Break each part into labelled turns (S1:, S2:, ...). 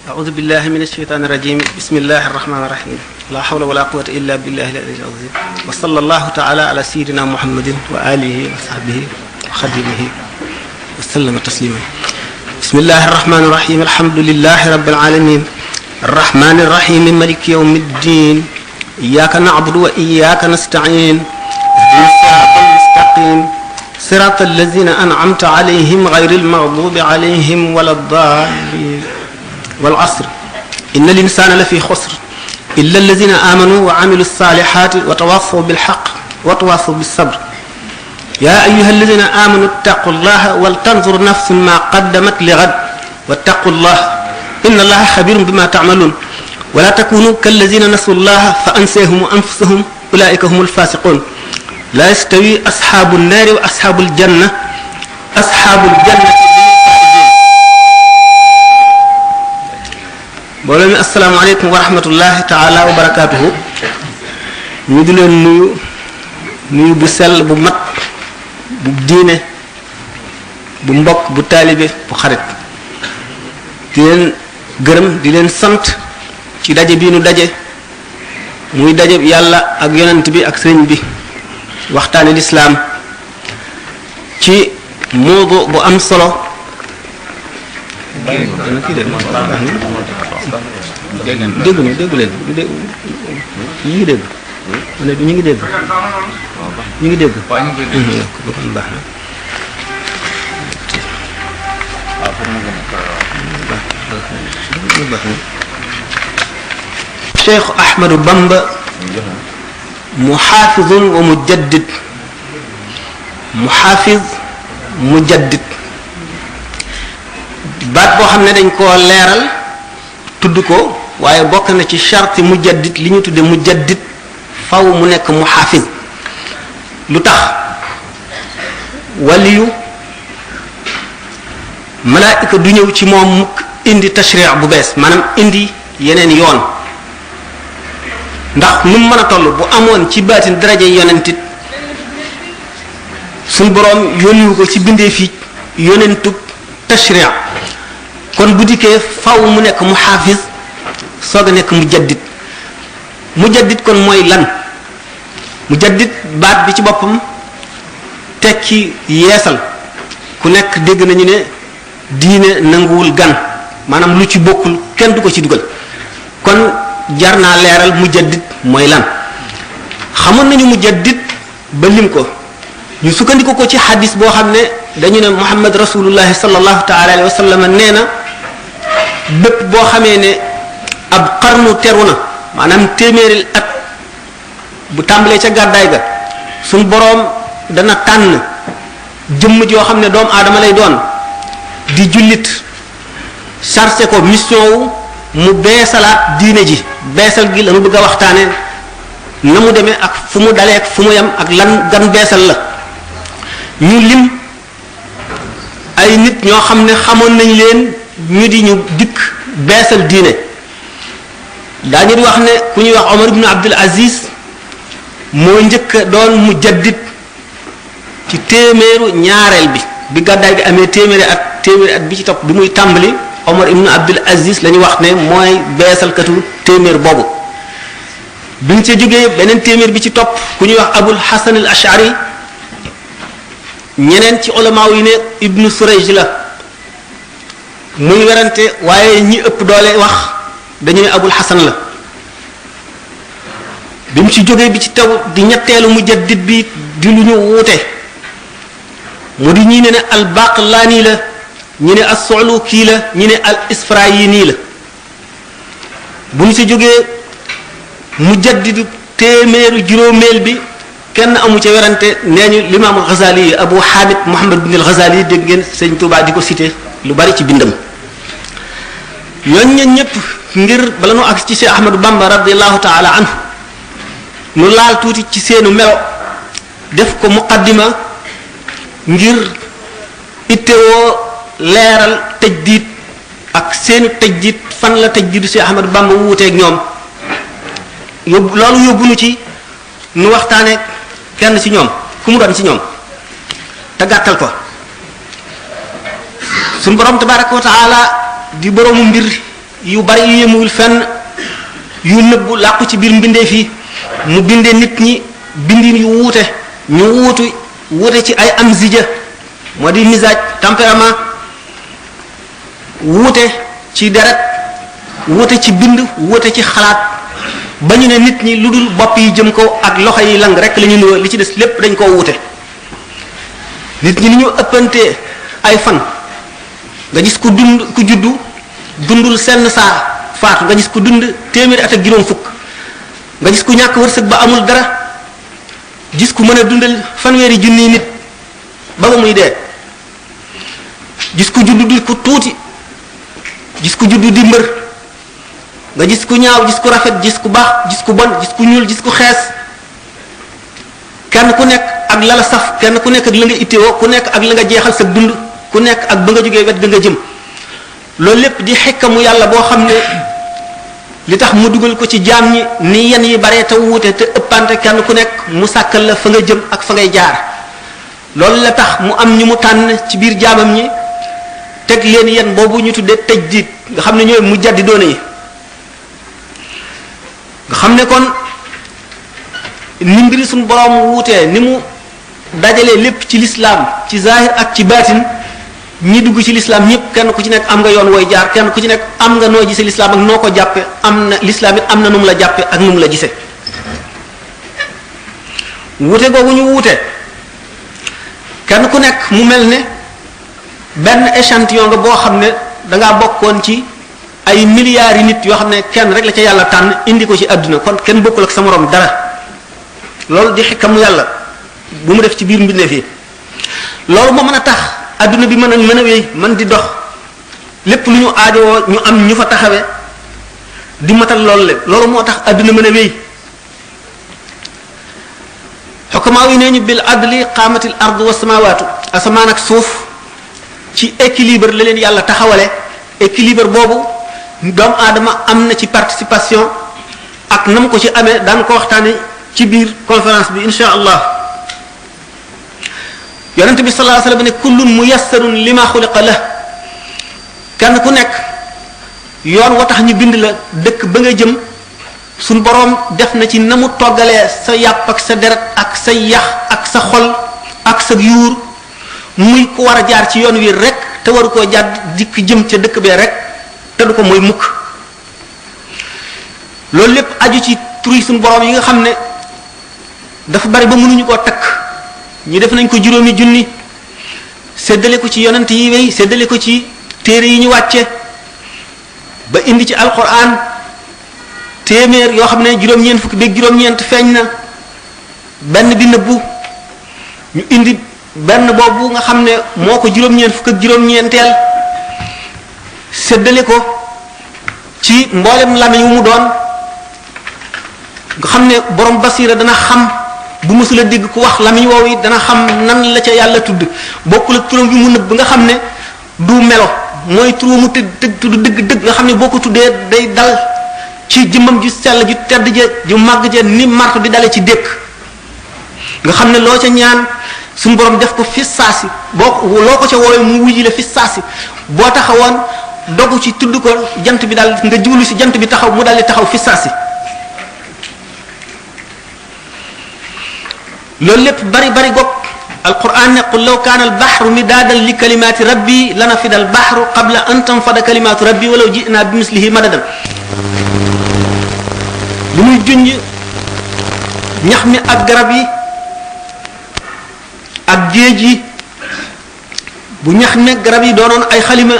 S1: أعوذ بالله من الشيطان الرجيم بسم الله الرحمن الرحيم لا حول ولا قوة إلا بالله العلي العظيم وصلى الله تعالى على سيدنا محمد وآله وصحبه وخدمه وسلم تسليما بسم الله الرحمن الرحيم الحمد لله رب العالمين الرحمن الرحيم مالك يوم الدين إياك نعبد وإياك نستعين اهدنا الصراط المستقيم صراط الذين أنعمت عليهم غير المغضوب عليهم ولا الضالين والعصر إن الإنسان لفي خسر إلا الذين آمنوا وعملوا الصالحات وتواصوا بالحق وتواصوا بالصبر يا أيها الذين آمنوا اتقوا الله ولتنظر نفس ما قدمت لغد واتقوا الله إن الله خبير بما تعملون ولا تكونوا كالذين نسوا الله فأنساهم أنفسهم أولئك هم الفاسقون لا يستوي أصحاب النار وأصحاب الجنة أصحاب الجنة mbooloo mi asalaamaaleykum wa rahmatullahi taala wa barakaatuhu ñu di leen nuyu bu sell bu mat bu diine bu mbokk bu taalibe bu xarit di leen gërëm di leen sant ci daje bii nu daje muy daje yàlla ak yonent bi ak sëriñ bi waxtaane lislaam ci mawdu bu am solo déggu leen ñu ngi dégg ñu ngi dégg ñu ngi dégg baax na Cheikh Ahmadou Bamba muhaafizun wa mujaddid muhaafiz mujaddid baat boo xam ne dañ koo leeral tudd ko waaye bokk na ci charte mujaddid li ñu tudde mujaddid faw mu nekk muhaafiz lu tax waliyu malaayika du ñëw ci moom mukk indi tashri' bu bees maanaam indi yeneen yoon ndax nu mu mën a toll bu amoon ci baatin daraja yonentit suñ boroom yónniwu ko ci bindee fi yonentub tashri' kon bu dikkee faw mu nekk muhaafiz soog a nekk mujaddid kon mooy lan mujaddid baat bi ci boppam tekki yeesal ku nekk dégg nañu ne diine nanguwul gan maanaam lu ci bokkul kenn du ko ci dugal kon jar naa leeral mujaddid mooy lan xamoon nañu mujaddid ba lim ko ñu sukkandiku ko ci xadis boo xam ne dañu ne Muhammad rasulullahi sallallahu taala alayhi wa sallam nee na bépp boo xamee ne ab xarnu teru na maanaam téeméeri at bu tàmbalee ca gàddaay ga suñ boroom dana tànn jëmm joo xam ne doomu aadama lay doon di jullit chargé ko mission wu mu beesalaat diine ji beesal gi la mu bëgg a waxtaane na mu demee ak fu mu dalee ak fu mu yem ak lan gan beesal la ñu lim ay nit ñoo xam ne xamoon nañ leen ñu di ñu dikk beesal diine daañu di wax ne ku ñuy wax Omar ibn Abdul Aziz moo njëkk doon mujaddid ci téeméeru ñaareel bi gàddaay gi amee téeméeri at bi ci topp bi muy tàmbali Omar ibn Abdul Aziz la ñu wax ne mooy beesalkatu téeméer boobu bi ñu ca jógee beneen téeméer bi ci topp ku ñuy wax Abul Hasan al Ash'ari ñeneen ci ulama yi ne Ibnu Surayj la muy werante waaye ñi ëpp doole wax dañu ne Abul Hasan la bi mu ci jógee bi ci taw di ñetteelu mujaddid bi di lu ñu wuute mu di ñii ne al Baqlani la ñi ne as-Suluki la ñi ne al Isfirayini la bu ñu ci jógee mujaddidu téeméeru juróomeel bi kenn amu ca werante nee ñu l'imam al-Ghazali yi Abu Hamid Muhammad bin al-Ghazali yi dégg ngeen sëñ Touba di ko cité lu bari ci bindam ñooñu ñëpp ngir bala noo ak ci Cheikh Ahmadou Bamba radiyallahu ta'ala anhu nu laal tuuti ci seenu melo def ko muqaddima ngir ittewoo leeral tajdiid ak seenu tajdiid fan la tajdiidu Cheikh Ahmadou Bamba wuuteeg ñoom loolu yóbbu nu ci nu waxtaane kenn ci ñoom ku mu doon ci ñoom te gàttal ko suñu borom tabaraka wa taala di boroomu mbir yu bari yu yemul fenn yu nëbbu làqu ci biir mbindeef yi mu bindee nit ñi bindin yu wuute ñu wuute ci ay amzija moo di misaaj tempérament wuute ci deret wuute ci bind wuute ci xalaat ba ñu ne nit ñi lu dul bopp yi jëm kaw ak loxo yi lang rek la ñu nuyoo li ci des lépp dañ koo wuute nit ñi ni ñu ëppantee ay fan nga gis ku juddu dundul senn saa faatu nga gis ku dund téeméeri at ak juróom fukk nga gis ku ñàkk wërsëg ba amul dara gis ku mën a dundal fanweeri junniy nit ba muy dee gis ku juddu di ku tuuti gis ku juddu di mbër nga gis ku ñaaw gis ku rafet gis ku baax gis ku bon gis ku ñuul gis ku xees kenn ku nekk ak la la saf kenn ku nekk ak la nga ittewoo ku nekk ak la nga jeexal sa dund ku nekk ak ba nga jógee wet ga nga jëm loolu lépp di xikkamu yàlla boo xam ne li tax mu dugal ko ci jaam ñi ni yen yi bare te wuute te ëppante kenn ku nekk mu sàkkal la fa nga jëm ak fa ngay jaar loolu la tax mu am ñu mu tànn ci biir jaamam ñi teg leen yen boobu ñu tuddee tajdiid nga xam ne ñooy mu jaddi doone yi nga xam ne kon ni mbiri suñu borom wuutee ni mu dajalee lépp ci lislaam ci zahir ak ci baatin ñi dugg ci lislaam ñëpp kenn ku ci nekk am nga yoon wooy jaar kenn ku ci nekk am nga noo gisee lislaam ak noo ko jàppe am na lislaam it am na nu mu la jàppe ak nu mu la gisee wuute googu ñu wuute kenn ku nekk mu mel ne benn échantillon nga boo xam ne dangaa bokkoon ci ay milliards yi nit yoo xam ne kenn rek la ca yàlla tànn indi ko ci àdduna kon kenn bokkul ak sa moroom dara loolu di xikkamu yàlla bu mu def ci biir mbindeef yi loolu moo mën a tax adduna bi mën a wéy mën di dox lépp lu ñu aajowoo ñu am ñu fa taxawee di matal loolu lépp loolu moo tax adduna mën a wéy xukamaa yi nee ñu bil adli qaamatil ardu wa samawaatu asamaan ak suuf ci équilibre la leen yàlla taxawale équilibre boobu doomu aadama am na ci participation ak na mu ko ci amee daan ko waxtaane ci biir conférence bi insha allah yonent bi sallallahu alayhi wasallam ne kullun muyassarun lima xuliqa la kenn ku nekk yoon wa tax ñu bind la dëkk ba nga jëm suñ boroom def na ci na mu toggalee sa yàpp ak sa deret ak sa yax ak sa xol ak sa yuur muy ku war a jaar ci yoon wi rek te waru koo jàdd dikk jëm ca dëkk bee rek te du ko mooy mukk loolu lépp aju ci turi suñ boroom yi nga xam ne dafa bari ba mënuñu koo takk ñu def nañ ko juróomi junni séddale ko ci yonent yi wéy séddale ko ci téere yi ñu wàcce ba indi ci alquran téeméer yoo xam ne juróom-ñeent fukki beeg juróom-ñeent feeñ na benn bi nëbbu ñu indi benn boobu nga xam ne moo ko juróom-ñeent fukk ak juróom-ñeenteel séddale ko ci mboolem lamiñ wu mu doon nga xam ne borom basira dana xam bu mësula dégg ku wax lamiñ woowu yi dana xam nan la ca yàlla tudd bokkul ak turam bi mu nëbb nga xam ne du melo mooy tur mu tudd dëgg nga xam ne boo ko tuddee day dal ci jëmmam ju sell ju tedd ja ju màgg ja ni marto di dale ci dékk nga xam ne loo ca ñaan suñu borom def ko fi saasi loo ko ca woowee mu wujji la fi saasi boo taxawoon dogu ci tudd ko jant bi daal nga jublu si jant bi taxaw mu daal di taxaw fi saasi loolu lépp bari goog alquran ne qul law kaana albaxru midaadan li kalimaati rabbi lanafida albaxru qabla an tanfada kalimaatu rabbi walaw ji'naa bi mislihi madadan lu muy junj ñax mi ak garab yi ak géej yi bu ñax mi garab yi doonoon ay xalima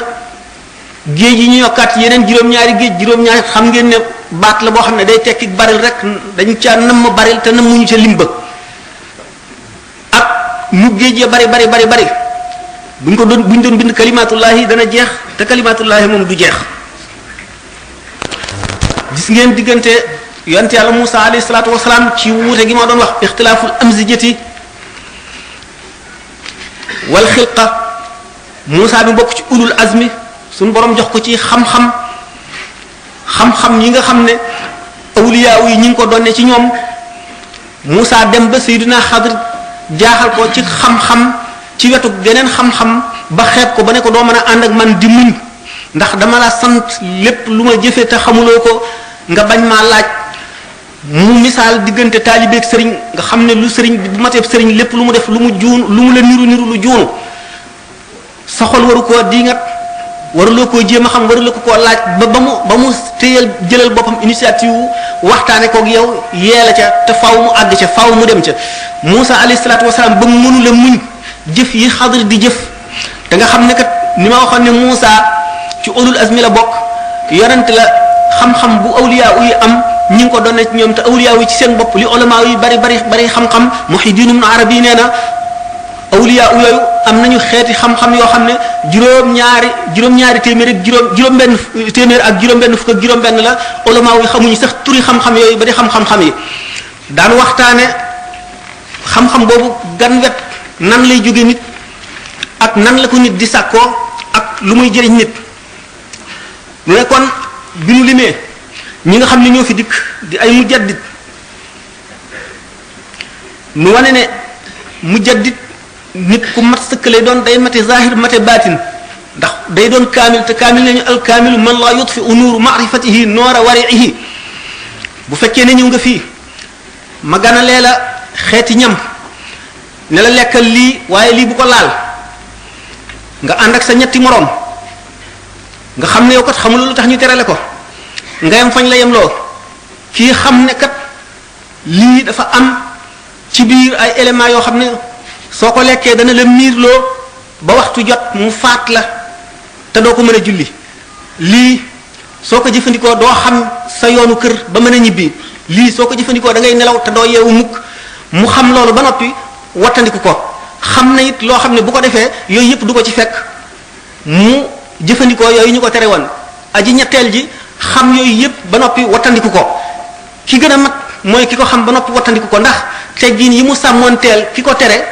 S1: géej yi ñu yokkaat yeneen juróom-ñaari géej juróom-ñaari xam ngeen ne baat la boo xam ne day tekki baril rek dañu caa namm baril te nammuñu ca limba mu géej ya bari buñ doon bind kalimatullahi dana jeex te kalimatullahi moom du jeex gis ngeen diggante yonent yàlla Musa alayhi salaatu wasalaam ci wuute gi ma doon wax ixtilaaful amzijati wal xilqa Musa bi bokk ci ulul azmi suñu borom jox ko ci xam-xam yi nga xam ne awliyaaw yi ñi ngi ko doonne ci ñoom Musa dem ba Seydina Xadr jaaxal ko ci xam-xam ci wetu geneen xam-xam ba xeeb ko ba ne ko doo mën a ànd ak man di muñ ndax dama la sant lépp lu ma jëfe te xamuloo ko nga bañ maa laaj. mu misaal diggante taalibeeg sëriñ nga xam ne lu sëriñ bu mateeb sëriñ lépp lu mu def lu mu juun lu mu la niru lu juunu sa xol waru koo diingat waruloo koo jéem a xam waruloo ko koo laaj ba mu téyal jëlal boppam initiative waxtaane koog yow yeela ca te faaw mu àgg ca faaw mu dem ca Muusa alayhi salaatu wasalaam ba mu mënu la muñ jëf yi Xadir di jëf te nga xam ne kat ni ma waxoon ne Muusa ci ulul azmi la bokk yonent la xam-xam bu awliya yi am ñi ngi ko doon ci ñoom te awliya yi ci seen bopp li ulama yi bari xam-xam Muhyiddin Ibn Arabi nee na awliya yooyu am nañu xeeti xam-xam yoo xam ne juróom-ñaari téeméer ak juróom-benn téeméer ak juróom-benn fukk ak juróom-benn la ulama yi xamuñu sax turi xam-xam yooyu ba di xam-xam yi daan waxtaane xam-xam boobu gan wet nan lay jóge nit ak nan la ko nit di sàkkoo ak lu muy jëriñ nit lu ne kon bi nu limee ñi nga xam ne ñoo fi dikk di ay mujaddid nu wane ne mujaddid nit ku mat sëkk lay doon day mate zahir mate baatin ndax day doon kaamil te kaamil nañu al kaamilu man la yutfi nuuru maarifatihi noora wariihi bu fekkee ne ñëw nga fii ma ganalee la xeeti ñam ne la lekkal lii waaye lii bu ko laal nga ànd ak sa ñetti moroom nga xam ne yow kat xamul lu tax ñu terale ko nga yem fañ la yem loo kii xam ne kat lii dafa am ci biir ay éléments yoo xam ne soo ko lekkee dana la miirloo ba waxtu jot mu faat la te doo ko mën a julli lii soo ko jëfandikoo doo xam sa yoonu kër ba mën a ñibbi lii soo ko jëfandikoo da ngay nelaw te doo yeewu mukk mu xam loolu ba noppi wattandiku ko xam na it loo xam ne bu ko defee yooyu yëpp du ko ci fekk mu jëfandikoo yooyu ñu ko tere woon aji ñetteel ji xam yooyu yëpp ba noppi wattandiku ko ki gën a mat mooy ki ko xam ba noppi wattandiku ko ndax teggin yi mu sàmmoonteel ki ko tere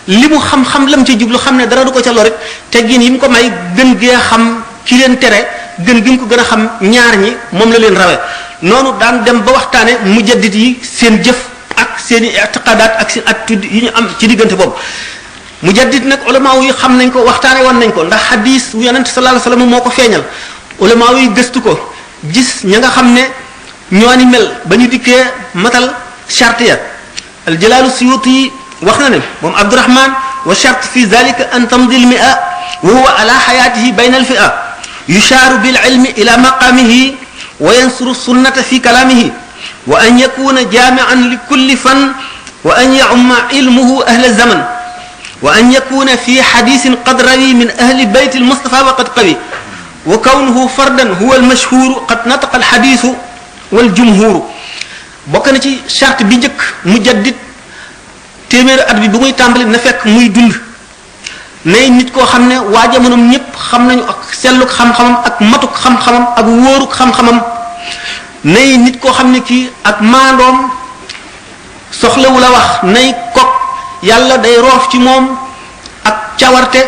S1: li mu xam-xam lam ca jublu xam ne dara du ko ca lorit teggin yi mu ko may gën gee xam ki leen tere gën gi mu ko gën a xam ñaar ñi moom la leen rawe noonu daan dem ba waxtaane mujaddid yi seen jëf ak seen i i'tiqadaat ak seen attitude yi ñu am ci diggante boobu mujaddid nag ulama yi xam nañ ko waxtaane woon nañ ko ndax hadis bu yonent sallallahu alayhi wasallam moo ko feeñal ulama yi gëstu ko gis ña nga xam ne ñoo ni mel ba ñu dikkee matal charte ya al jalaalu suyuti wax na ne moom Abdurahman wa charte fi zalika an tamdi al mi'a wa huwa ala hayatihi bayna al fi'a yushaaru bil ilmi ila maqamihi wa yansuru sunnata fi kalamihi wa an yakuna jami'an li kulli fan wa an ya'umma ilmuhu ahla zaman wa an yakuna fi hadithin qad rawi min ahli bayt al mustafa wa qad qawi wa kawnuhu fardan huwa al mashhur qad nataqa al hadith wal jumhur bokk na ci charte bi njëkk mujaddid téeméeri at bi bu muy tàmbali na fekk muy dund nay nit koo xam ne waa jamonoom ñëpp xam nañu ak selluk xam-xamam ak matuk xam-xamam ak wóoruk xam-xamam nay nit koo xam ne kii ak maandoom soxlawu la wax nay kok yàlla day roof ci moom ak cawarte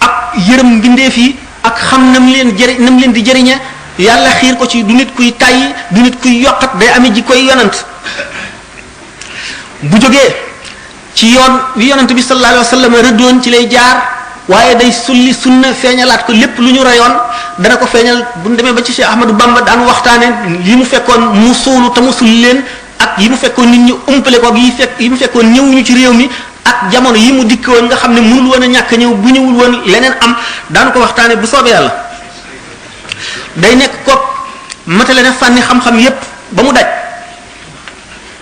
S1: ak yërëm mbindeef yi ak xam nam leen di jëriñe yàlla xiir ko ci du nit kuy tàyyi du nit kuy yokkat day amee ji koy yonant bu jógee ci yoon wi yonant bi sallallahu alayhi wasallam rëddoon ci lay jaar waaye day sulli sunna feeñalaat ko lépp lu ñu reyoon dana ko feeñal bu ñu demee ba ci Cheikh Ahmadou Bamba daan waxtaane yi mu fekkoon mu suulu te mu sulli leen ak yi mu fekkoon nit ñi umpale ko yi mu fekkoon ñëwuñu ci réew mi ak jamono yi mu dikk woon nga xam ne mënul woon a ñàkk ñëw bu ñëwul woon leneen am daan ko waxtaane bu soobee yàlla day nekk ko matale na fànni xam-xam yépp ba mu daj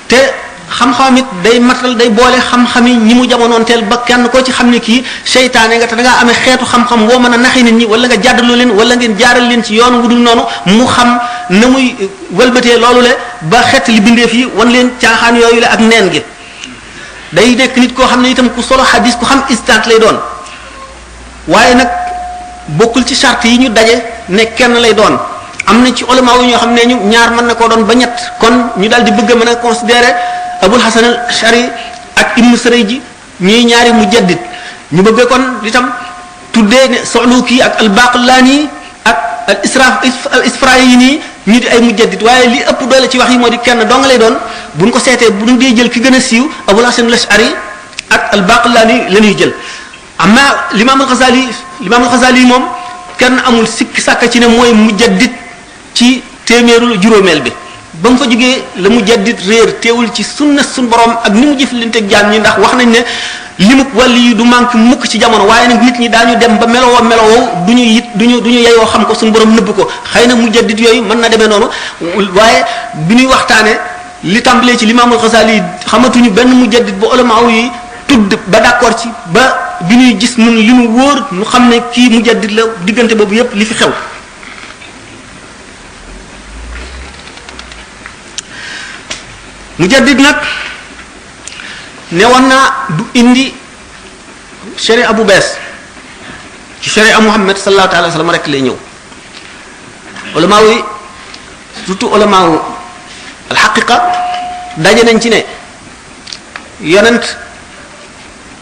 S1: te xam-xam it day matal day boole xam-xam yi ñi mu jamonoonteel ba kenn koo ci xam ne kii seytaane nga te da ngaa amee xeetu xam-xam woo mën a naxi nit ñi wala nga jàddaloo leen wala ngeen jaaral leen ci yoon wu dul noonu mu xam na muy wëlbatee loolu le ba xett li bindeef yi wan leen caaxaan yooyu le ak neen gi day nekk nit koo xam ne itam ku solo xadis ku xam instant lay doon waaye nag bokkul ci charte yi ñu daje ne kenn lay doon am na ci ulama yu ñoo xam ne ñu ñaar mën na koo doon ba ñett kon ñu daal di bëgg a mën a considérer Abul Hasan al-Ash'ari ak Ibn Surayji ñuy ñaari mujaddid ñu bëgg kon itam tuddee ne Suluki ak al-Baqillani ak al-Isfirayini ñu di ay mujaddid waaye li ëpp doole ci wax yi moo di kenn dong lay doon buñ ko seetee bu ñu dee jël ki gën a siiw Abul Hasan al-Ash'ari ak al-Baqillani la ñuy jël amma l'imam al-Ghazali moom kenn amul sikki sàkk ci ne mooy mujaddid ci téeméerul juróomeel bi ba mu fa jógee la mujaddid réer teewul ci sunna sun borom ak ni mu jëflanteeg jaam ñi ndax wax nañ ne limuk wàlli yi du manque mukk ci jamono waaye nag nit ñi daañu dem ba melowoo duñu yeyoo xam ko suñu borom nëbb ko xëy na mujaddid yooyu mën na demee noonu waaye bi ñuy waxtaane li tàmbalee ci Imaamul Ghazali xamatuñu benn mujaddid bu ulama yi tudd ba d'accord ci ba bi ñuy gis nun li nu wóor nu xam ne kii mujaddid la diggante boobu yépp li fi xew mujaddid nag newoon naa du indi sharia bu bees ci sharia Muhammad sallallahu alayhi wa sallam rek lay ñëw ulama yi surtout ulama alxaqiqa daje nañ ci ne yonent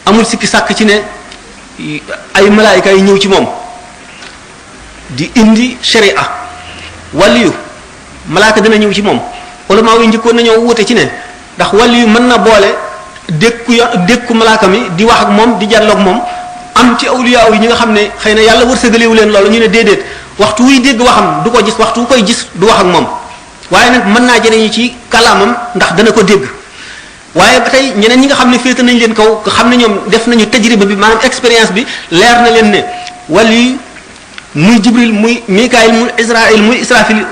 S1: amul sikki sàkk ci ne ay malaayika yi ñëw ci moom di indi sharia waliyu malaaka dina ñëw ci moom ulama yi njëkkoon nañoo wute ci ne ndax waliyu mën na boole dékku malaaka mi di wax ak moom di jàlloog moom am ci awliya yi ñi nga xam ne xëy na yàlla wërsëgalewu leen loolu ñu ne déedéet waxtu wuy dégg waxam du ko gis waxtu wu koy gis du wax ak moom waaye nag mën naa jëriñu ci kàllaamam ndax dana ko dégg waaye ba tey ñeneen ñi nga xam ne féete nañ leen kaw nga xam ne ñoom def nañu tajriba bi maanaam expérience bi leer na leen ne waliyu muy jibril muy mikaayil muy israfil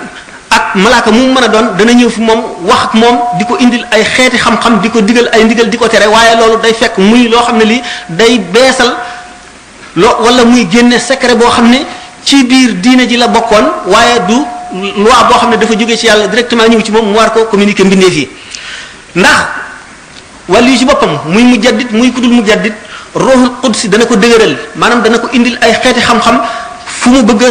S1: ak malaaka mu mën a doon dana ñëw fi moom wax ak moom di ko indil ay xeeti xam-xam di ko digal ay ndigal di ko tere waaye loolu day fekk muy loo xam ne lii day beesal wala muy génne secret boo xam ne ci biir diine ji la bokkoon waaye du loi boo xam ne dafa jógee ci yàlla directement ñëw ci moom mu war ko communiquer mbindeef yi ndax wàllu yu ci boppam muy mujaddid muy kudul mujaddid ruhul qudsi dana ko dëgëral maanaam dana ko indil ay xeeti xam-xam fu mu bëgg a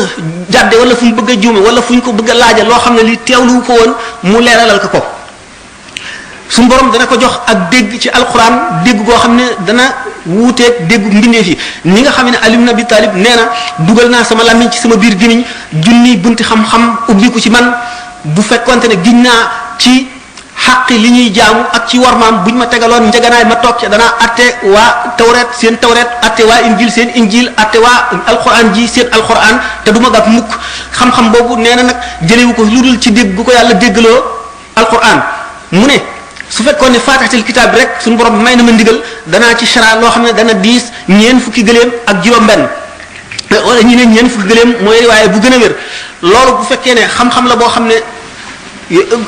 S1: jàdde wala fu mu bëgg a juume wala fu ñu ko bëgg a laaja loo xam ne li teewlu ko woon mu leeralal ko suñu borom dana ko jox ak dégg ci alquran dégg goo xam ne dana wuuteeg déggu mbindeef yi ni nga xam ne Ali ibn Abi Talib nee na dugal naa sama làmmiñ ci sama biir gémmiñ junni bunti xam-xam ubbiku ci man bu fekkonte ne giñ naa ci xaqi li ñuy jaamu ak ci warmaam buñ ma tegaloon njeganaay ma toog ci danaa atte waa tawret seen tawret atte waa injil seen injil atte waa alquran ji seen alquran te du ma gàpp mukk xam-xam boobu nee na nag jëlewu ko lu dul ci dégg gu ko yàlla déggaloo alquran mu ne su fekkoon ne faatixatul kitaab bi rek suñu borom may na ma ndigal danaa ci chara loo xam ne dana diis ñeen fukki gëléem ak juróom-benn wala ñi ne ñeen fukki gëléem mooy waaye bu gën a wér loolu bu fekkee ne xam-xam la boo xam ne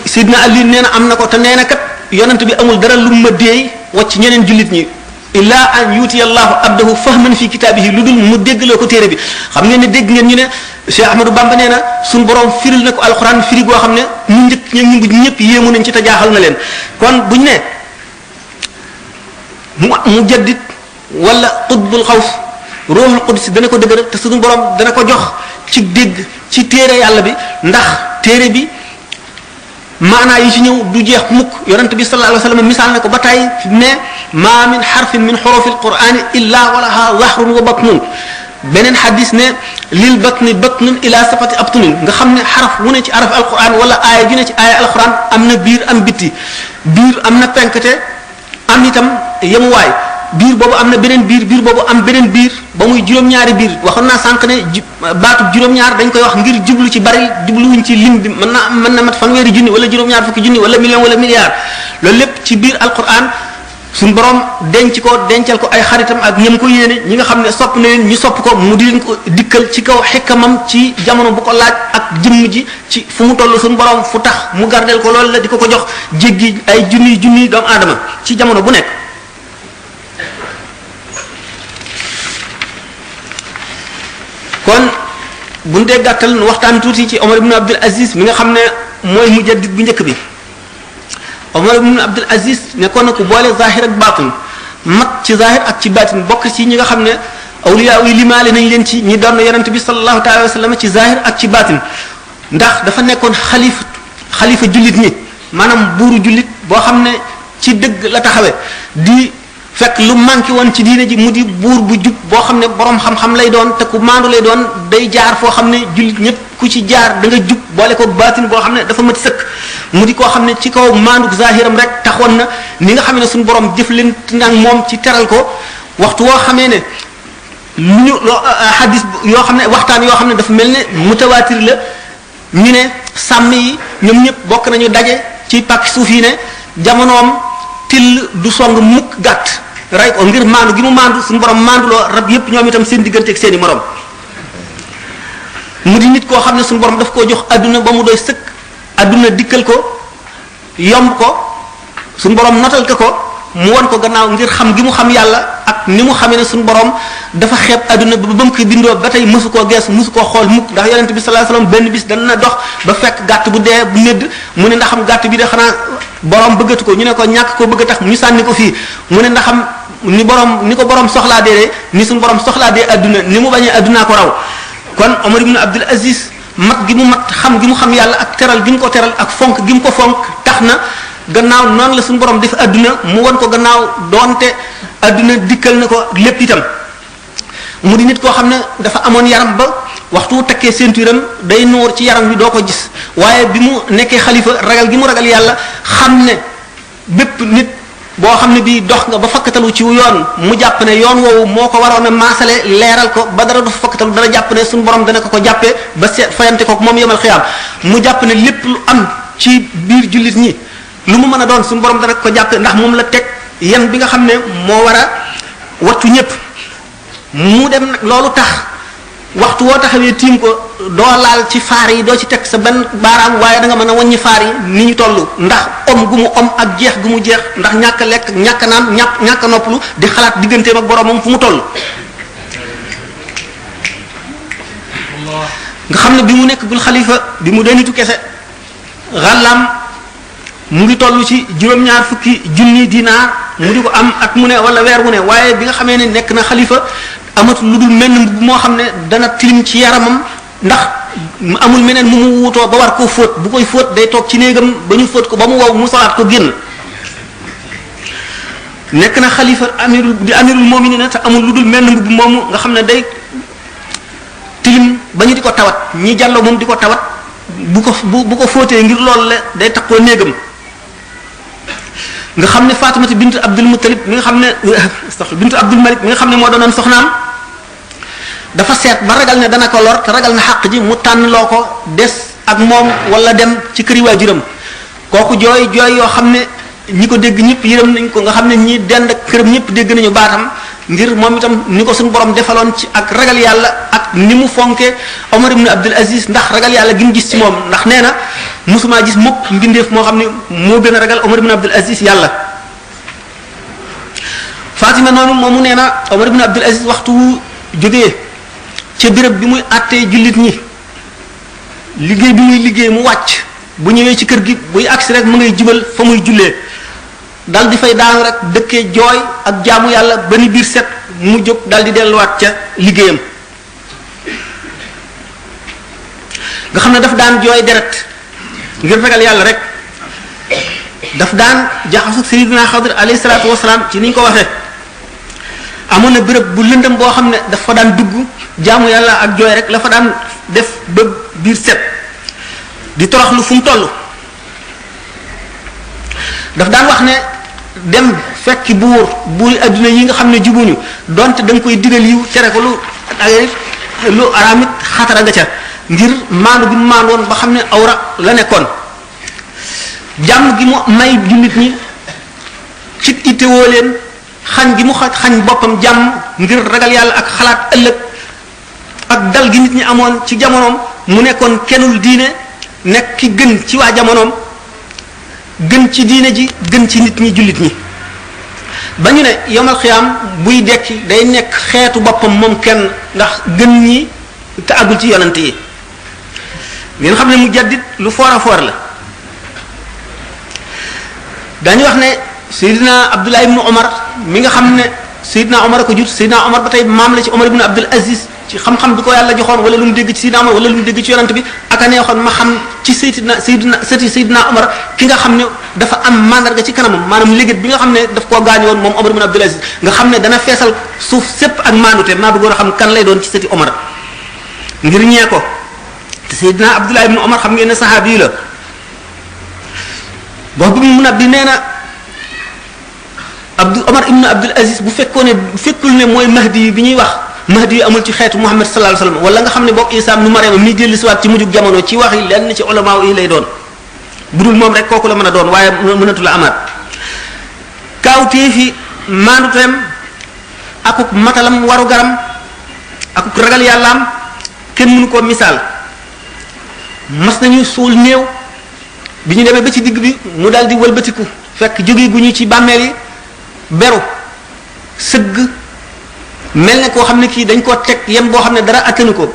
S1: Sidna Ali nee na am na ko te nee na kat yonent bi amul dara lu ma déey wacc ñeneen jullit ñi illa an yuutiya allahu abdahu fahman fi kitaabihi lu dul mu déggloo ko téere bi xam ngeen ne dégg ngeen ñu ne Cheikh Ahmadou Bamba nee na suñu borom firil na ko alxuraan firi goo xam ne ñu njëkk ñu mujj ñëpp yéemu nañ ci te jaaxal na leen kon buñ ne mu jaddit wala qutbul xaws ruuxul qudsi dana ko dëgëral te suñu borom dana ko jox ci dégg ci téere yàlla bi ndax téere bi maanaa yi ci ñëw du jeex mukk yonent bi sallallahu alayhi wa sallam misaal na ko ba tey ne ma min xarfin min xurufi alqurani illa walaha zahrun wa batnun beneen xadis ne lil batni batnun ila safati abtunin nga xam ne xaraf wu ne ci araf alquran wala aaya ju ne ci aaya alquran am na biir am bitti biir am na penkte am itam yemuwaay biir boobu am na beneen biir boobu am beneen biir ba muy juróom-ñaari biir waxoon naa sànq ne baatub juróom-ñaar dañ koy wax ngir jublu ci bari jubluwuñ ci lim bi mën na mat fanweeri junni wala juróom-ñaar fukki junni wala million wala milliard loolu lépp ci biir alquran suñu borom dencal ko ay xaritam ak ñam ko yéene ñi nga xam ne sopp na leen ñu sopp ko mu di leen ko dikkal ci kaw xikkamam ci jamono bu ko laaj ak jëmm ji ci fu mu toll suñu borom fu tax mu gardel ko loolu la di ko jox jéggi ay junni doomu aadama ci jamono bu nekk. kon bu ñu dee gàttal waxtaan tuuti ci Omar ibn Abdul Aziz mi nga xam ne mooy mujaddid bu njëkk bi Omar ibn Abdul Aziz nekkoon na ku boole zahir ak baatin mat ci zahir ak ci baatin bokk ci ñi nga xam ne awliya yi limaale nañ leen ci ñi doon yonent bi sallallahu alayhi wa sallam ci zahir ak ci baatin ndax dafa nekkoon xalifa jullit ñi maanaam buuru jullit boo xam ne ci dëgg la taxawee di fekk lu manqué woon ci diine ji mu di buur bu jub boo xam ne borom xam-xam lay doon te ku maandu lay doon day jaar foo xam ne jullit ñëpp ku ci jaar da nga jub boole ko baatin boo xam ne dafa mat sëkk mu di koo xam ne ci kaw maandu zahiram rek taxoon na ni nga xam ne suñu borom jëflante nag moom ci teral ko waxtu woo xamee ne lu ñu hadis yoo xam ne waxtaan yoo xam ne dafa mel ne mutawaatir la ñu ne sàmm yi ñoom ñëpp bokk nañu daje ci pàkk suuf yi ne jamonoom till du song mukk gàtt rey ko ngir maandu gi mu maandu suñu borom maanduloo rab yépp ñoom itam seen diggante ak seeni morom mu di nit koo xam ne suñu borom daf koo jox adduna ba mu doy sëkk adduna dikkal ko yomb ko suñu borom notal ko mu won ko gannaaw ngir xam gi mu xam yàlla ak ni mu xamee ne suñu borom dafa xeeb adduna ba mu ko bindoo ba tey mësu koo gees mësu koo xool mukk ndax yonent bi sallallahu alayhi wasallam benn bis dana dox ba fekk gàtt bu dee bu nedd mu ne ndaxam gàtt bi de xanaa borom bëggatu ko ñu ne ko ñàkk koo bëgg a tax ñu sànni ko fii mu ne ndaxam ni ko borom soxlaa dee ni suñu borom soxlaa dee adduna ni mu bañee addunaa ko raw kon Omar ibn Abdul Aziz mat gi mu mat xam gi mu xam yàlla ak teral gi mu ko teral ak fonk gi mu ko fonk tax na gannaaw noonu la suñu borom def adduna mu won ko gannaaw doonte adduna dikkal na ko lépp itam mu di nit koo xam ne dafa amoon yaram ba waxtu wu takkee ceinturam day nuur ci yaram wi doo ko gis waaye bi mu nekkee xalifa ragal gi mu ragal yàlla xam ne bépp nit boo xam ne bii dox nga ba fakkatalu ci yoon mu jàpp ne yoon woowu moo ko waroon a maasale leeral ko ba dara du fa fakkatalu dana jàpp ne suñu borom dana ko jàppee ba seet fayante ko moom yemal xiyaam mu jàpp ne lépp lu am ci biir jullit ñi lu mu mën a doon suñu borom dana ko jàppee ndax moom la teg yan bi nga xam ne moo war a wattu ñëpp mu dem nag loolu tax waxtu woo taxawee tiim ko doo laal ci faar yi doo ci teg sa benn baaraam waaye da nga mën a wàññi faar yi ni ñu toll ndax om gu mu om ak jeex gu mu jeex ndax ñàkk a lekk ñàkk a naan ñàkk a noppalu di xalaat digganteem ak boromam fu mu toll. nga xam ne bi mu nekk gul xalifa bi mu dee nitu kese xàllaam mu ngi toll ci juróom-ñaar fukki junni dinaar mu di ko am at mu ne wala weer wu ne waaye bi nga xamee ne nekk na xalifa amatul lu dul menn mbubb moo xam ne dana tilim ci yaramam ndax amul meneen mu wutoo ba war koo fóot bu koy fóot day toog ci néegam ba ñu fóot ko ba mu wow mu solaat ko génn nekk na xalifa amirul mu'minin te amul lu dul menn mbubb moomu nga xam ne day tilim ba ñu di ko tawat ñi jàlloo moom di ko tawat bu ko fóotee ngir loolu la day takkoo néegam nga xam ne Fatimata bint Abdul Muttalib mi nga xam ne bint Abdul Malik mi nga xam ne moo doonoon soxnaam dafa seet ba ragal ne dana ko lor te ragal na xàq ji mu tànn loo ko des ak moom wala dem ci këri waajuram kooku jooy yoo xam ne ñi ko dégg ñëpp yërëm nañ ko nga xam ne ñi dend ak këram ñëpp dégg nañu baatam ngir moom itam ni ko suñu borom defaloon ci ak ragal yàlla ak ni mu fonke Omar ibn Abdul Aziz ndax ragal yàlla gi mu gis ci moom ndax nee na musuma gis mukk mbindeef moo xam ne moo gën a ragal Omar ibn Abdul Aziz yàlla. Fatima noonu moomu nee na Omar ibn Abdul Aziz waxtu wu jógee ca béréb bi muy àttee jullit ñi liggéey bi muy liggéey mu wàcc bu ñëwee ci kër gi buy agsi rek mu ngay jubal fa muy jullee dal di fay daanu rek dëkkee jooy ak jaamu yàlla ba ni biir set mu jóg dal di delluwaat ca liggéeyam nga xam ne daf daan jooy deret ngir ragal yàlla rek daf daan jaxasu Sayyidina Xadir alayhi salaatu wasalaam ci ni ñu ko waxee amoon na béréb bu lëndëm boo xam ne dafa daan dugg jaamu yàlla ak jooy rek la fa daan def ba biir set di toroxlu fu mu toll daf daan wax ne dem fekki buuri adduna yi nga xam ne jubuñu donte da nga koy digal yiw tere ko lu araamit xatara nga ca ngir maandu gi mu maandoon ba xam ne awra la nekkoon jàmm gi mu may jullit ñi ci ittewoo leen xañ gi mu xañ boppam jàmm ngir ragal yàlla ak xalaat ëllëg ak dal gi nit ñi amoon ci jamonoom mu nekkoon kennul diine nekk ki gën ci waa jamonoom gën ci diine ji gën ci nit ñi jullit ñi ba ñu ne yomal xiyaam buy dekki day nekk xeetu boppam moom kenn ndax gën ñi te àggul ci yonante yi ngeen xam ne mu jaddit lu foor a foor la dañu wax ne Seydina Abdullah ibn Omar mi nga xam ne Seydina Omar a ko jut Seydina Omar ba tey maam la ci Omar ibn Abdul Aziz ci xam-xam bi ko yàlla joxoon wala lu mu dégg ci Seydina Omar wala lu mu dégg ci yonante bi ak a neexoon ma xam ci Seydina Omar ki nga xam ne dafa am mandarga ci kanamam maanaam léegi bi nga xam ne daf koo gaañu woon moom Omar ibn Abdul Aziz nga xam ne dana feesal suuf sépp ak maandute maa bëggoon a xam kan lay doon ci sëti Omar ngir ñee ko te Seydina Abdullah ibn Omar xam ngeen ne saxaabi la wax bi mu nab di nee na Omar ibn Abdul Aziz bu fekkul ne mooy Mahdi bi ñuy wax mahdi yu amul ci xeetu Muhammad sallallahu alayhi wasallam wala nga xam ne boog Isa nu Maryam mi dellu si waat ci mujjug jamono ci wax yi lenn ci ulama yi lay doon budul moom rek kooku la mën a doon waaye mënatu la amaat kaawteefi maanduteem akuk matalam waru garam akuk ragal yàllaam kenn mënu koo misaal mas nañu suul néew bi ñu demee ba ci digg bi mu daal di wëlbatiku fekk jóge gu ñu ci bàmmeel yi beru sëgg mel ne koo xam ne kii dañ koo teg yem boo xam ne dara attanu ko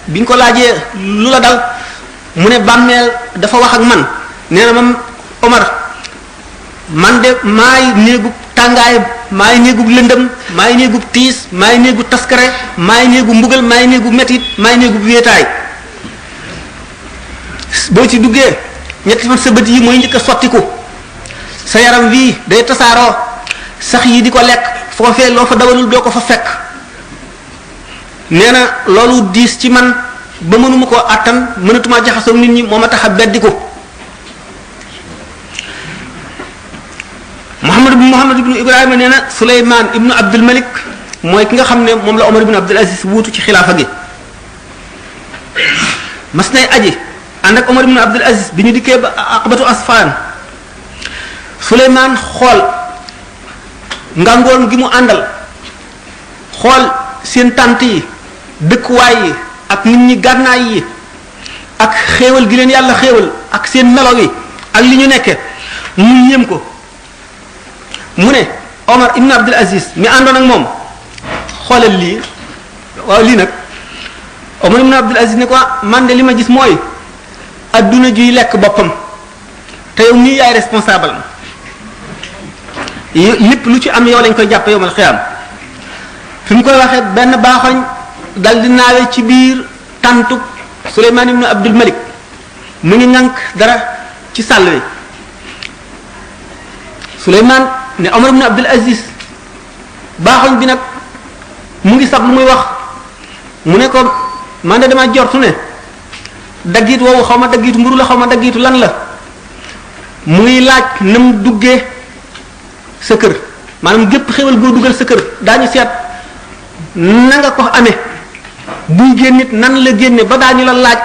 S1: biñ ko laajee lu la dal mu ne bàmmeel dafa wax ak man nee na moom Omar man de maay néegub tàngaay maay néegub lëndëm maay néegub tiis maay néegub taskare maay néegub mbugal maay néegub metit maay néegub wéetaay boo ci duggee ñetti fan sa bët yi mooy njëkk a sottiku sa yaram wii day tasaaroo sax yi di ko lekk foofee loo fa dawalul doo ko fa fekk nee na loolu diis ci man ba mënuma koo àttan mënatuma jaxasoo nit ñi moo ma tax a beddi ko Muhammad ibnu Ibrahima nee na Suleymaan ibnu Abdul Malik mooy ki nga xam ne moom la Omar ibnu Abdul Aziz wuutu ci xilaafa gi mas nay aji ànd ak Omar ibnu Abdul Aziz bi ñu dikkee ba aqbatu asfaan Suleymaan xool ngangoon gi mu àndal xool seen tànt yi dëkkuwaay yi ak nit ñi gànnaay yi ak xéewal gi leen yàlla xéewal ak seen melo yi ak li ñu nekke mu yéem ko mu ne Omar ibn Abdul Aziz mi àndoon ak moom xoolal lii waaw lii nag Omar ibn Abdul Aziz ne ko man de li ma gis mooy adduna juy lekk boppam te yow nii yaay responsable lépp lu ci am yow lañ koy jàppe yowmal xiyaam fi mu koy waxee benn baaxoñ dal di naawe ci biir tàntuk Suleymaan ibn Abdul Malik mu ngi ŋànk dara ci sàll wi Suleymaan ne Omar ibn Abdul Aziz baaxoñ bi nag mu ngi sab lu muy wax mu ne ko man de dama jortu ne daggiit woowu xaw ma daggiitu mburu la xaw ma daggiitu lan la mu ngi laaj nam duggee sa kër maanaam gépp xéwal goo dugal sa kër daañu seet na nga ko amee buy génn nit nan la génne ba daañu la laaj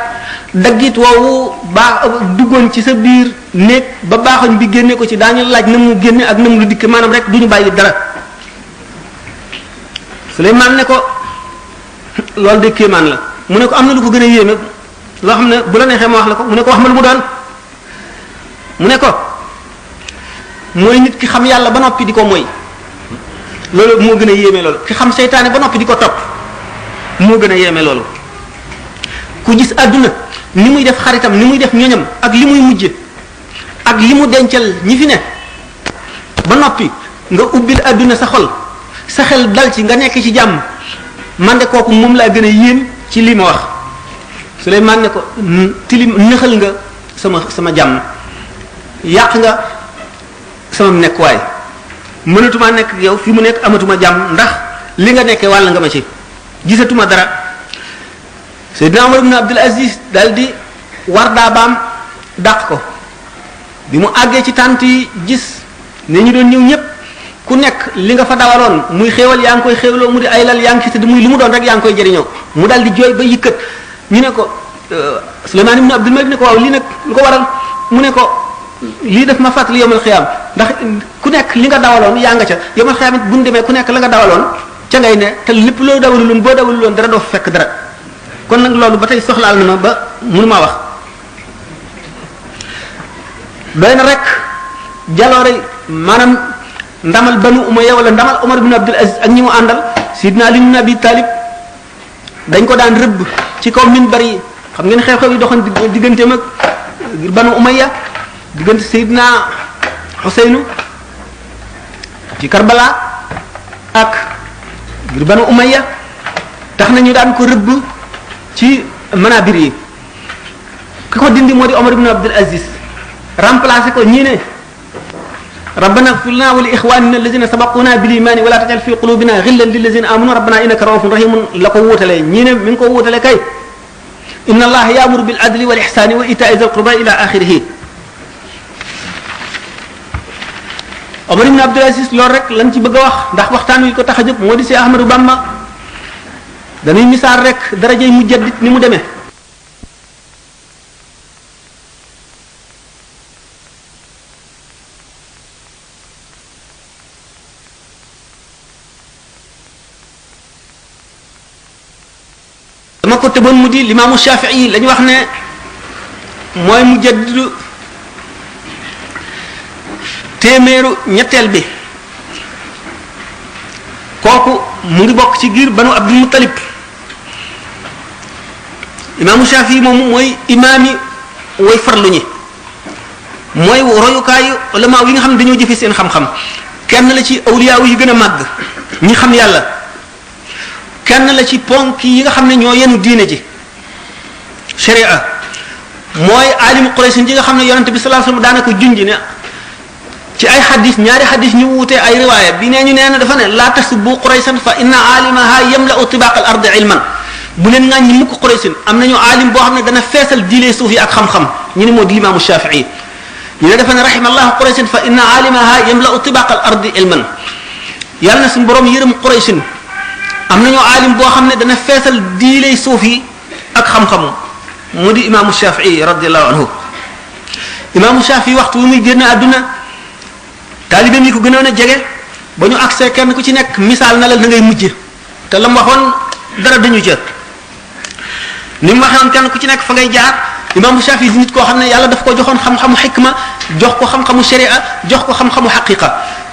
S1: daggit woowu baax duggoon ci sa biir néeg ba baaxoñ bi génne ko ci daañu la laaj na mu génne ak na mu lu dikk maanaam rek duñu bàyyi dara Suleymaan ne ko loolu de kéemaan la mu ne ko am na lu ko gën a yéeme loo xam ne bu la neexee ma wax la ko mu ne ko wax ma lu mu doon mu ne ko mooy nit ki xam yàlla ba noppi di ko moy loolu moo gën a yéeme loolu ki xam seytaane ba noppi di ko topp moo gën a yéeme loolu ku gis àdduna ni muy def xaritam ni muy def ñoñam ak li muy mujje ak li mu dencal ñi fi ne ba noppi nga ubbil àdduna sa xol sa xel dal ci nga nekk ci jàmm man de kooku moom laa gën a yéem ci li ma wax Suleymaan ne ko tilim nëxal nga sama jàmm yàq nga sama nekkuwaay mënatuma nekk yow fi mu nekk amatuma jàmm ndax li nga nekkee wàll nga ma ci gisatuma dara Seydina Omar ibn Abdul Aziz daal di war daa baam dàq ko bi mu àggee ci tànt yi gis ne ñu doon ñëw ñëpp ku nekk li nga fa dawaloon muy xéewal yaa ngi koy xéewloo mu di ay lal yaa ngi ci tëdd muy li mu doon rek yaa ngi koy jëriñoo mu daal di jooy ba yëkkat ñu ne ko Suleymaan ibn Abdul Malik ne ko waaw lii nag lu ko waral mu ne ko lii daf ma fàttali yawmal xiyaam ndax ku nekk li nga dawaloon yaa nga ca yawmal xiyaam it bu ñu demee ku nekk la nga dawaloon ca ngay ne te lépp loo dawaluloon boo dawaluloon dara doo fa fekk dara kon nag loolu ba tey soxlaal na ma ba mënu maa wax doy na rek jaloore maanaam ndamal Banu Umayya wala ndamal Omar ibn Abdul Aziz ak ñi mu àndal Sidna Ali ibn Abi Talib dañ ko daan rëbb ci kaw minbar yi xam ngeen xew-xew yi doxoon digganteem ak Banu Umayya diggante Seydina Xuseynu ci Karbala ak ngir Banu Umayya tax na ñu daan ko rëbb ci manabir yi ki ko dindi moo di Omar ibn Abdul Aziz remplacé ko ñii ne rabbana ighfir lana wa li ikhwanina alladhina sabaquna bil iman wa la tajal fi qulubina ghillan lil ladzina amanu rabbana innaka ra'ufun rahimun la ko wuutale ñii ne mi ngi ko wuutale kay inna allaha ya'muru bil adli wal ihsani wa ita'i dhil qurba ila akhirih Omar ibn Abdul Aziz loolu rek lañ ci bëgg a wax ndax waxtaan wi ko tax a jóg moo di si Ahmadou Bamba dañuy misaal rek darajay mujaddid ni mu demee. dama ko tëboon mu di limaamu Shafii la ñu wax ne mooy mujaddidu téeméeru ñetteel bi kooku mu ngi bokk ci giir banu Abdul Muttalib. imaamu Shafii moomu mooy imaam yi way farlu ñi mooy royukaayu ulama yi nga xam ne dañoo jëfe seen xam-xam kenn la ci awliya yi gën a màgg ñi xam yàlla kenn la ci ponk yi nga xam ne ñoo yenu diine ji sharia mooy alimu Quraysh ji nga xam ne yonente bi sallallahu alayhi wasallam daana ko junj ne ci ay xadis ñaari xadis ñu wuutee ay riwaaya bi nee ñu nee na dafa ne laa tasubbu Qurayshan fa inna alimaha yamla'u tibaq al ardi ilman bu leen ŋàññi mukk Qurayshin am nañu alim boo xam ne dana feesal diine suuf yi ak xam-xam ñu ne moo di limaamu Shafii ñu ne dafa ne rahimallahu Qurayshin fa inna alimaha yamla'u tibaq al ardi ilman yàlla na suñu borom yërëm Qurayshin am nañu alim boo xam ne dana feesal diine suuf yi ak xam-xam mu di imaamu Shafii radiyallahu anhu. imaamu Shafii waxtu wi muy génn àdduna taalibeem yi ko gënoon a jege ba ñu agsee kenn ku ci nekk misaal na la na ngay mujje te la mu waxoon dara dañu jër ni mu waxoon kenn ku ci nekk fa ngay jaar. imaamu Shafii di nit koo xam ne yàlla daf ko joxoon xam-xamu xikma jox ko xam-xamu sharia jox ko xam-xamu xaqiqa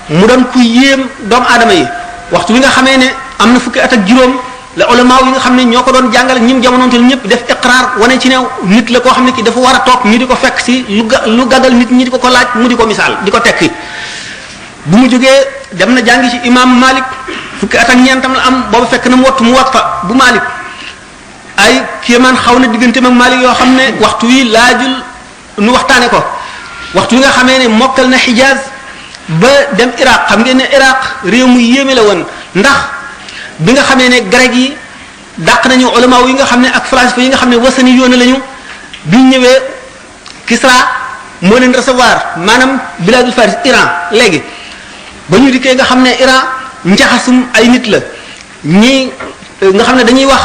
S1: mu doon ku yéem doomu aadama yi. waxtu wi nga xamee ne am na fukki at ak juróom la ulama yi nga xam ne ñoo ko doon jàngale ñim jamonoonteel ñëpp def iqraar wane ci ne nit la koo xam ne ki dafa war a toog ñu di ko fekk si lu gàggal nit ñi di ko laaj mu di ko misaal di ko tekki. bu mu jógee dem na jàngi ci imam Malik fukki at ak ñeentam la am boobu fekk na mu wattu mu Muwatta bu Malik ay kéemaan xaw na digganteem ak Malik yoo xam ne waxtu wi laajul nu waxtaane ko. waxtu wi nga xamee ne mokkal na Hijaz ba dem Iraq xam ngeen ne Iraq réew mu yéeme la woon ndax bi nga xamee ne grec yi dàq nañu ulama yi nga xam ne ak falasifa yi nga xam ne wasani yoon lañu biñ ñëwee Kisra moo leen recevoir maanaam biladul Faris Iran léegi ba ñu dikkee nga xam ne Iran njaxasum ay nit la ñii nga xam ne dañuy wax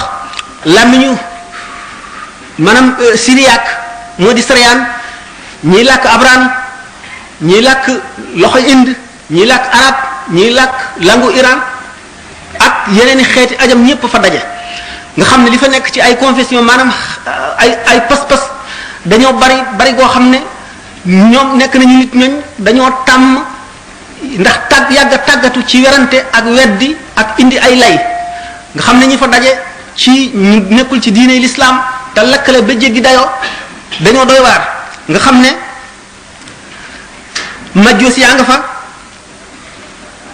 S1: làmmiñu maanaam syriaque moo di syrian ñiy làkk abran ñiy làkk loxo Inde ñiy làkk arab ñiy làkk langu Iran ak yeneen i xeeti ajam ñëpp fa daje nga xam ne li fa nekk ci ay confession maanaam ay pas-pas dañoo bari goo xam ne ñoom nekk nañu nit ñooñ dañoo tàmm ndax yàgg a tàggatu ci werante ak weddi ak indi ay lay nga xam ne ñi fa daje ci ñu nekkul ci diine l'islam te lakkale ba jéggi dayoo dañoo doy waar nga xam ne majjoos yaa nga fa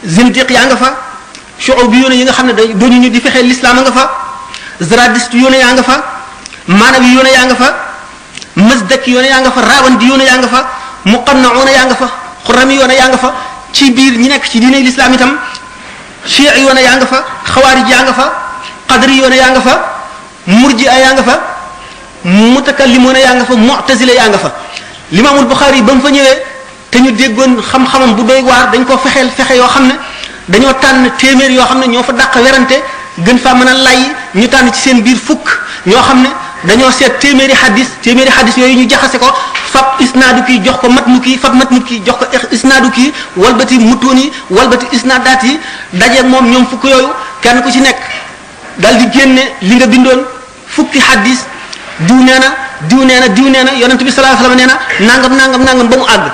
S1: zindiq yaa nga fa shu'ub yoone yi nga xam ne dañu ñu di fexee l'islam a nga fa zaradiste yoone yaa nga fa maanawi yoone yaa nga fa masdaki yoone yaa nga fa rawandi yoone yaa nga fa muqannauna yaa nga fa xurami yoone yaa nga fa ci biir ñi nekk ci diine l'islam itam chiites yoone yaa nga fa xawaarij yaa nga fa qadri yoone yaa nga fa murji'a yaa nga fa mutakallimuna yaa nga fa mu'tazila yaa nga fa. Limaamul Buxaari ba mu fa ñëwee te ñu déggoon xam-xamam bu doy waar dañ ko fexeel fexe yoo xam ne dañoo tànn téeméer yoo xam ne ñoo fa dàq werante gën faa mën a lay ñu tànn ci seen biir fukk ñoo xam ne dañoo seet téeméeri xadis yooyu ñu jaxase ko fab isnaadu kii jox ko matnu kii fab matnu kii jox ko isnaadu kii walbati mutuun yi walbati isnaadaat yi daje moom ñoom fukk yooyu kenn ku ci nekk dal di génne li nga bindoon fukki xadis diw nee na yonent bi sallallahu alayhi wasallam nee na nangam ba mu àgg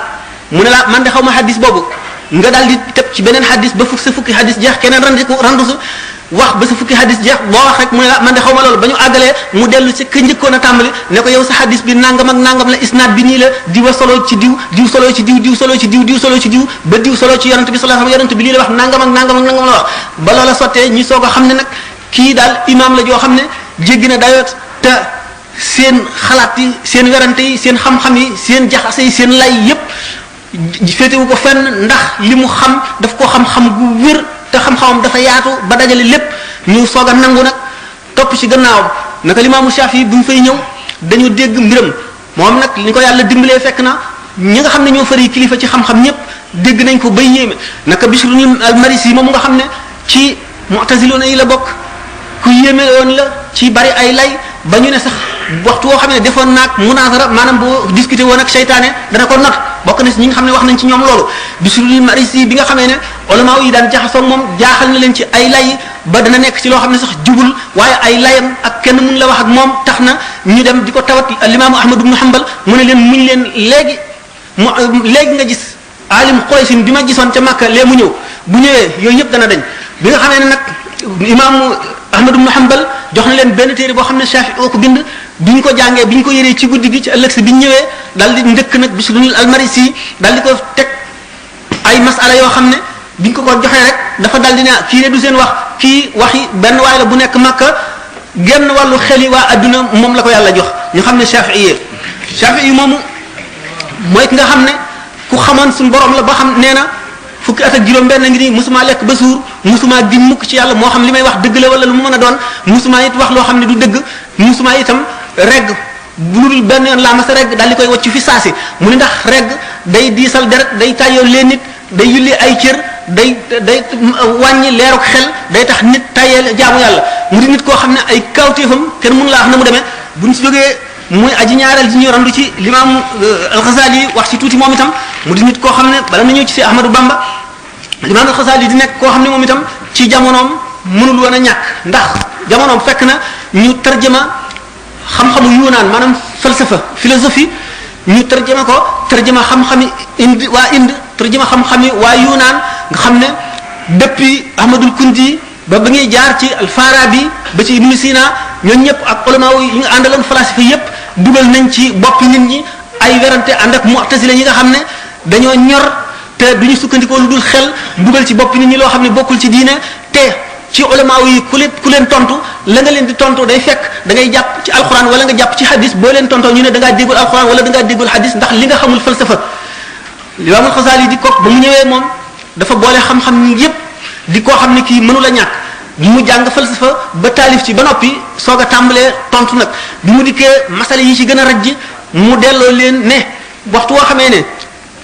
S1: mu ne la man de xaw ma xadis boobu nga dal di teg ci beneen xadis ba sa fukki xadis jeex keneen randusu wax ba sa fukki xadis jeex boo wax rek mu ne la man de xaw ma loolu ba ñu àggalee mu dellu ci ka njëkkoon a tàmbali ne ko yow sa xadis bi nangam ak nangam la isnaad bi nii la diwa solo ci diw solo ci diw solo ci diw solo ci diw ba diw solo ci yonent bi sallallahu alayhi wasallam yonent bi lii la wax nangam ak nangam la wax ba loola sottee ñi soog a xam ne nag kii daal imaam la joo xam ne jéggi na dayoot te seen xalaat yi seen werante yi seen xam-xam yi seen jaxase yi seen lay yépp féetewu ko fenn ndax li mu xam daf koo xam-xam gu wér te xam-xamam dafa yaatu ba dajale lépp ñu soog a nangu nag topp ci gannaawam naka Limaamu Shaafi bu ñu fay ñëw dañu dégg mbiram moom nag li ko yàlla dimbalee fekk na ñi nga xam ne ñoo fari kilifa ci xam-xam ñëpp dégg nañ ko bay yéeme naka Bishr al-Marisi moom nga xam ne ci mu'taziluna yi la bokk ku yéeme woon la ci bari ay lay ba ñu ne sax waxtu woo xam ne defoon naag munazara maanaam boo discuté woon ak seytaane dana ko not bokk na si ñi nga xam ne wax nañ ci ñoom loolu Bisrul Marisi bi nga xamee ne ulama yi daan jaxasoo moom jaaxal na leen ci ay lay ba dana nekk ci loo xam ne sax jubul waaye ay layam ak kenn mun la wax ak moom tax na ñu dem di ko tawat Imam Ahmad ibn Hanbal mu ne leen muñ leen léegi nga gis alim Quraysh bi ma gisoon ca Makka lee mu ñëw bu ñëwee yooyu yëpp dana dañ bi nga xamee ne nag Imam Ahmad ibn Hanbal jox na leen benn téere boo xam ne Shafi'i oo ko bind bi ñu ko jàngee bi ñu ko yëree ci guddi gi ci ëllëg si bi ñu ñëwee daal di ndëkk nag Bisrul Marisi daal di ko teg ay masala yoo xam ne bi ñu ko joxee rek dafa daal di ne kii ne du seen wax kii waxi benn waay la bu nekk Makka genn wàllu xel yi waa adduna moom la ko yàlla jox ñu xam ne Shafi'i moomu mooy ki nga xam ne ku xamoon suñu borom la ba xam nee na fukki at ak juróom-benn ngi nii musuma lekk ba suur musuma di mukk ci yàlla moo xam li may wax dëgg la wala lu mu mën a doon musuma it wax loo xam ne du dëgg musuma itam regg bu dul benn yoon laa mas a regg daal di koy wacc fi saasi mu ne ndax regg day diisal deret day tàyyoo leen nit day yulli ay cër day wàññi leeruk xel day tax nit tàyyeel jaamu yàlla mu di nit koo xam ne ay kawtéefam kenn mënu laa wax na mu demee buñ si jógee muy aji ñaareel ji ñu randu ci l'imam al-Ghazali wax ci tuuti moom itam mu di nit koo xam ne bala na ñëw ci si Ahmadou Bamba l'imam al-Ghazali di nekk koo xam ne moom itam ci jamonoom mënul woon a ñàkk ndax jamonoom fekk na ñu tarjama xam-xamu yunaan maanaam falsafa philosophie ñu tarjama ko tarjama xam-xami indi waa Inde tarjama xam-xami waa yunaan nga xam ne depuis Ahmadul Kundi ba ngay jaar ci al-Farabi ba ci Ibn Sina ñooñu ñëpp ak ulama yi nga àndaloon falasifa yëpp dugal nañ ci boppi nit ñi ay werante ànd ak mu'tazila yi nga xam ne dañoo ñor te duñu sukkandikoo lu dul xel dugal ci boppi nit ñi loo xam ne bokkul ci diine te ci ulama yi ku leen tontu la nga leen di tontu day fekk da ngay jàpp ci alquran wala nga jàpp ci hadis boo leen tontoo ñu ne da ngaa déggul alquran wala da ngaa déggul hadis ndax li nga xamul falsafa Imaamul Xasaali di ko ba mu ñëwee moom dafa boole xam-xam yépp di koo xam ne kii mënu la ñàkk mu jàng falsafa ba taalif ci ba noppi soog a tàmbalee tontu nag bi mu dikkee masale yi ci gën a rajji mu delloo leen ne waxtu woo xamee ne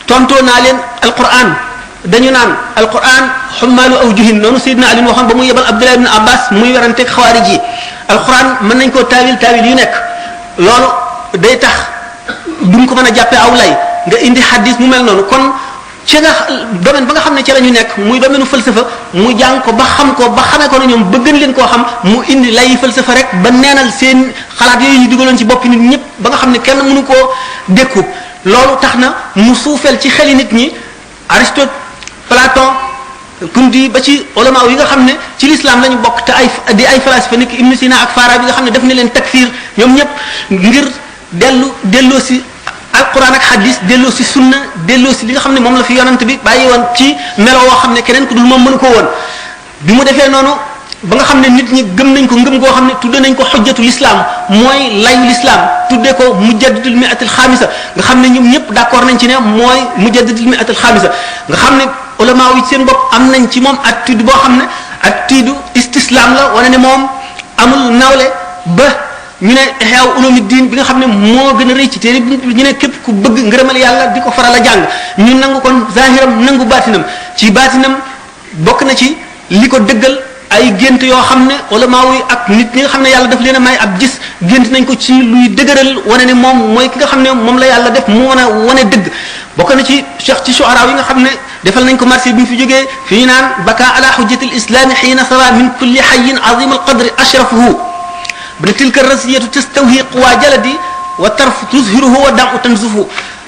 S1: tontoo naa leen alquran dañu naan alquran xummaalu aw juhin noonu Seydina Ali waxoon ba muy yebal Abdullah ibn Abbas muy weranteeg xawaarij yi alquran mën nañ koo taawil yu nekk loolu day tax duñ ko mën a jàppee aw lay nga indi hadis mu mel noonu kon ci nga domaine ba nga xam ne ci la ñu nekk muy domaine falsafa mu jàng ko ba xam ko ba xamee ko ne ñoom ba gën leen koo xam mu indi lay falsafa rek ba neenal seen xalaat yooyu ñu dugaloon ci boppi nit ñëpp ba nga xam ne kenn mënu koo dékku loolu tax na mu suufeel ci xeli nit ñi Aristote Platon Kundi ba ci ulama yi nga xam ne ci l'islam lañu bokk te di ay falasifa nekk Ibn Sina ak Farabi nga xam ne def na leen takfir ñoom ñëpp ngir delloo si alquran ak hadis delloo si sunna delloo si li nga xam ne moom la fi yonant bi bàyyi woon ci melo woo xam ne keneen ku dul moom mënu ko woon bi mu defee noonu ba nga xam ne nit ñi gëm nañ ko ngëm goo xam ne tudde nañ ko xujjatul islam mooy layu l'islam tudde ko mujaddidul mi'atul xaamisa nga xam ne ñoom ñëpp d'accord nañ ci ne mooy mujaddidul mi'atul xaamisa nga xam ne ulama yi seen bopp am nañ ci moom attitude boo xam ne attitude istislam la wane ne moom amul nawle ba ñu ne Ihya Ulumuddin bi nga xam ne moo gën a rëy ci téere bi ñu ne képp ku bëgg ngërëmal yàlla di ko faral a jàng ñu nangu kon zahiram nangu baatinam ci baatinam bokk na ci li ko dëggal ay gént yoo xam ne ulama yi ak nit ñi nga xam ne yàlla daf leen a may ab gis gént nañ ko ci luy dëgëral wane ne moom mooy ki nga xam ne moom la yàlla def mu wane dëgg bokk na ci cheikh ci shu'ara yi nga xam ne defal nañ ko marché bi ñu fi jógee fi ñu naan baka ala hujjatil islami xiina sawa min kulli hayyin azim al qadri ashrafuhu bal tilka rasiyatu tastawhi quwa jaladi wa tarf tuzhiruhu wa dam'u tanzufu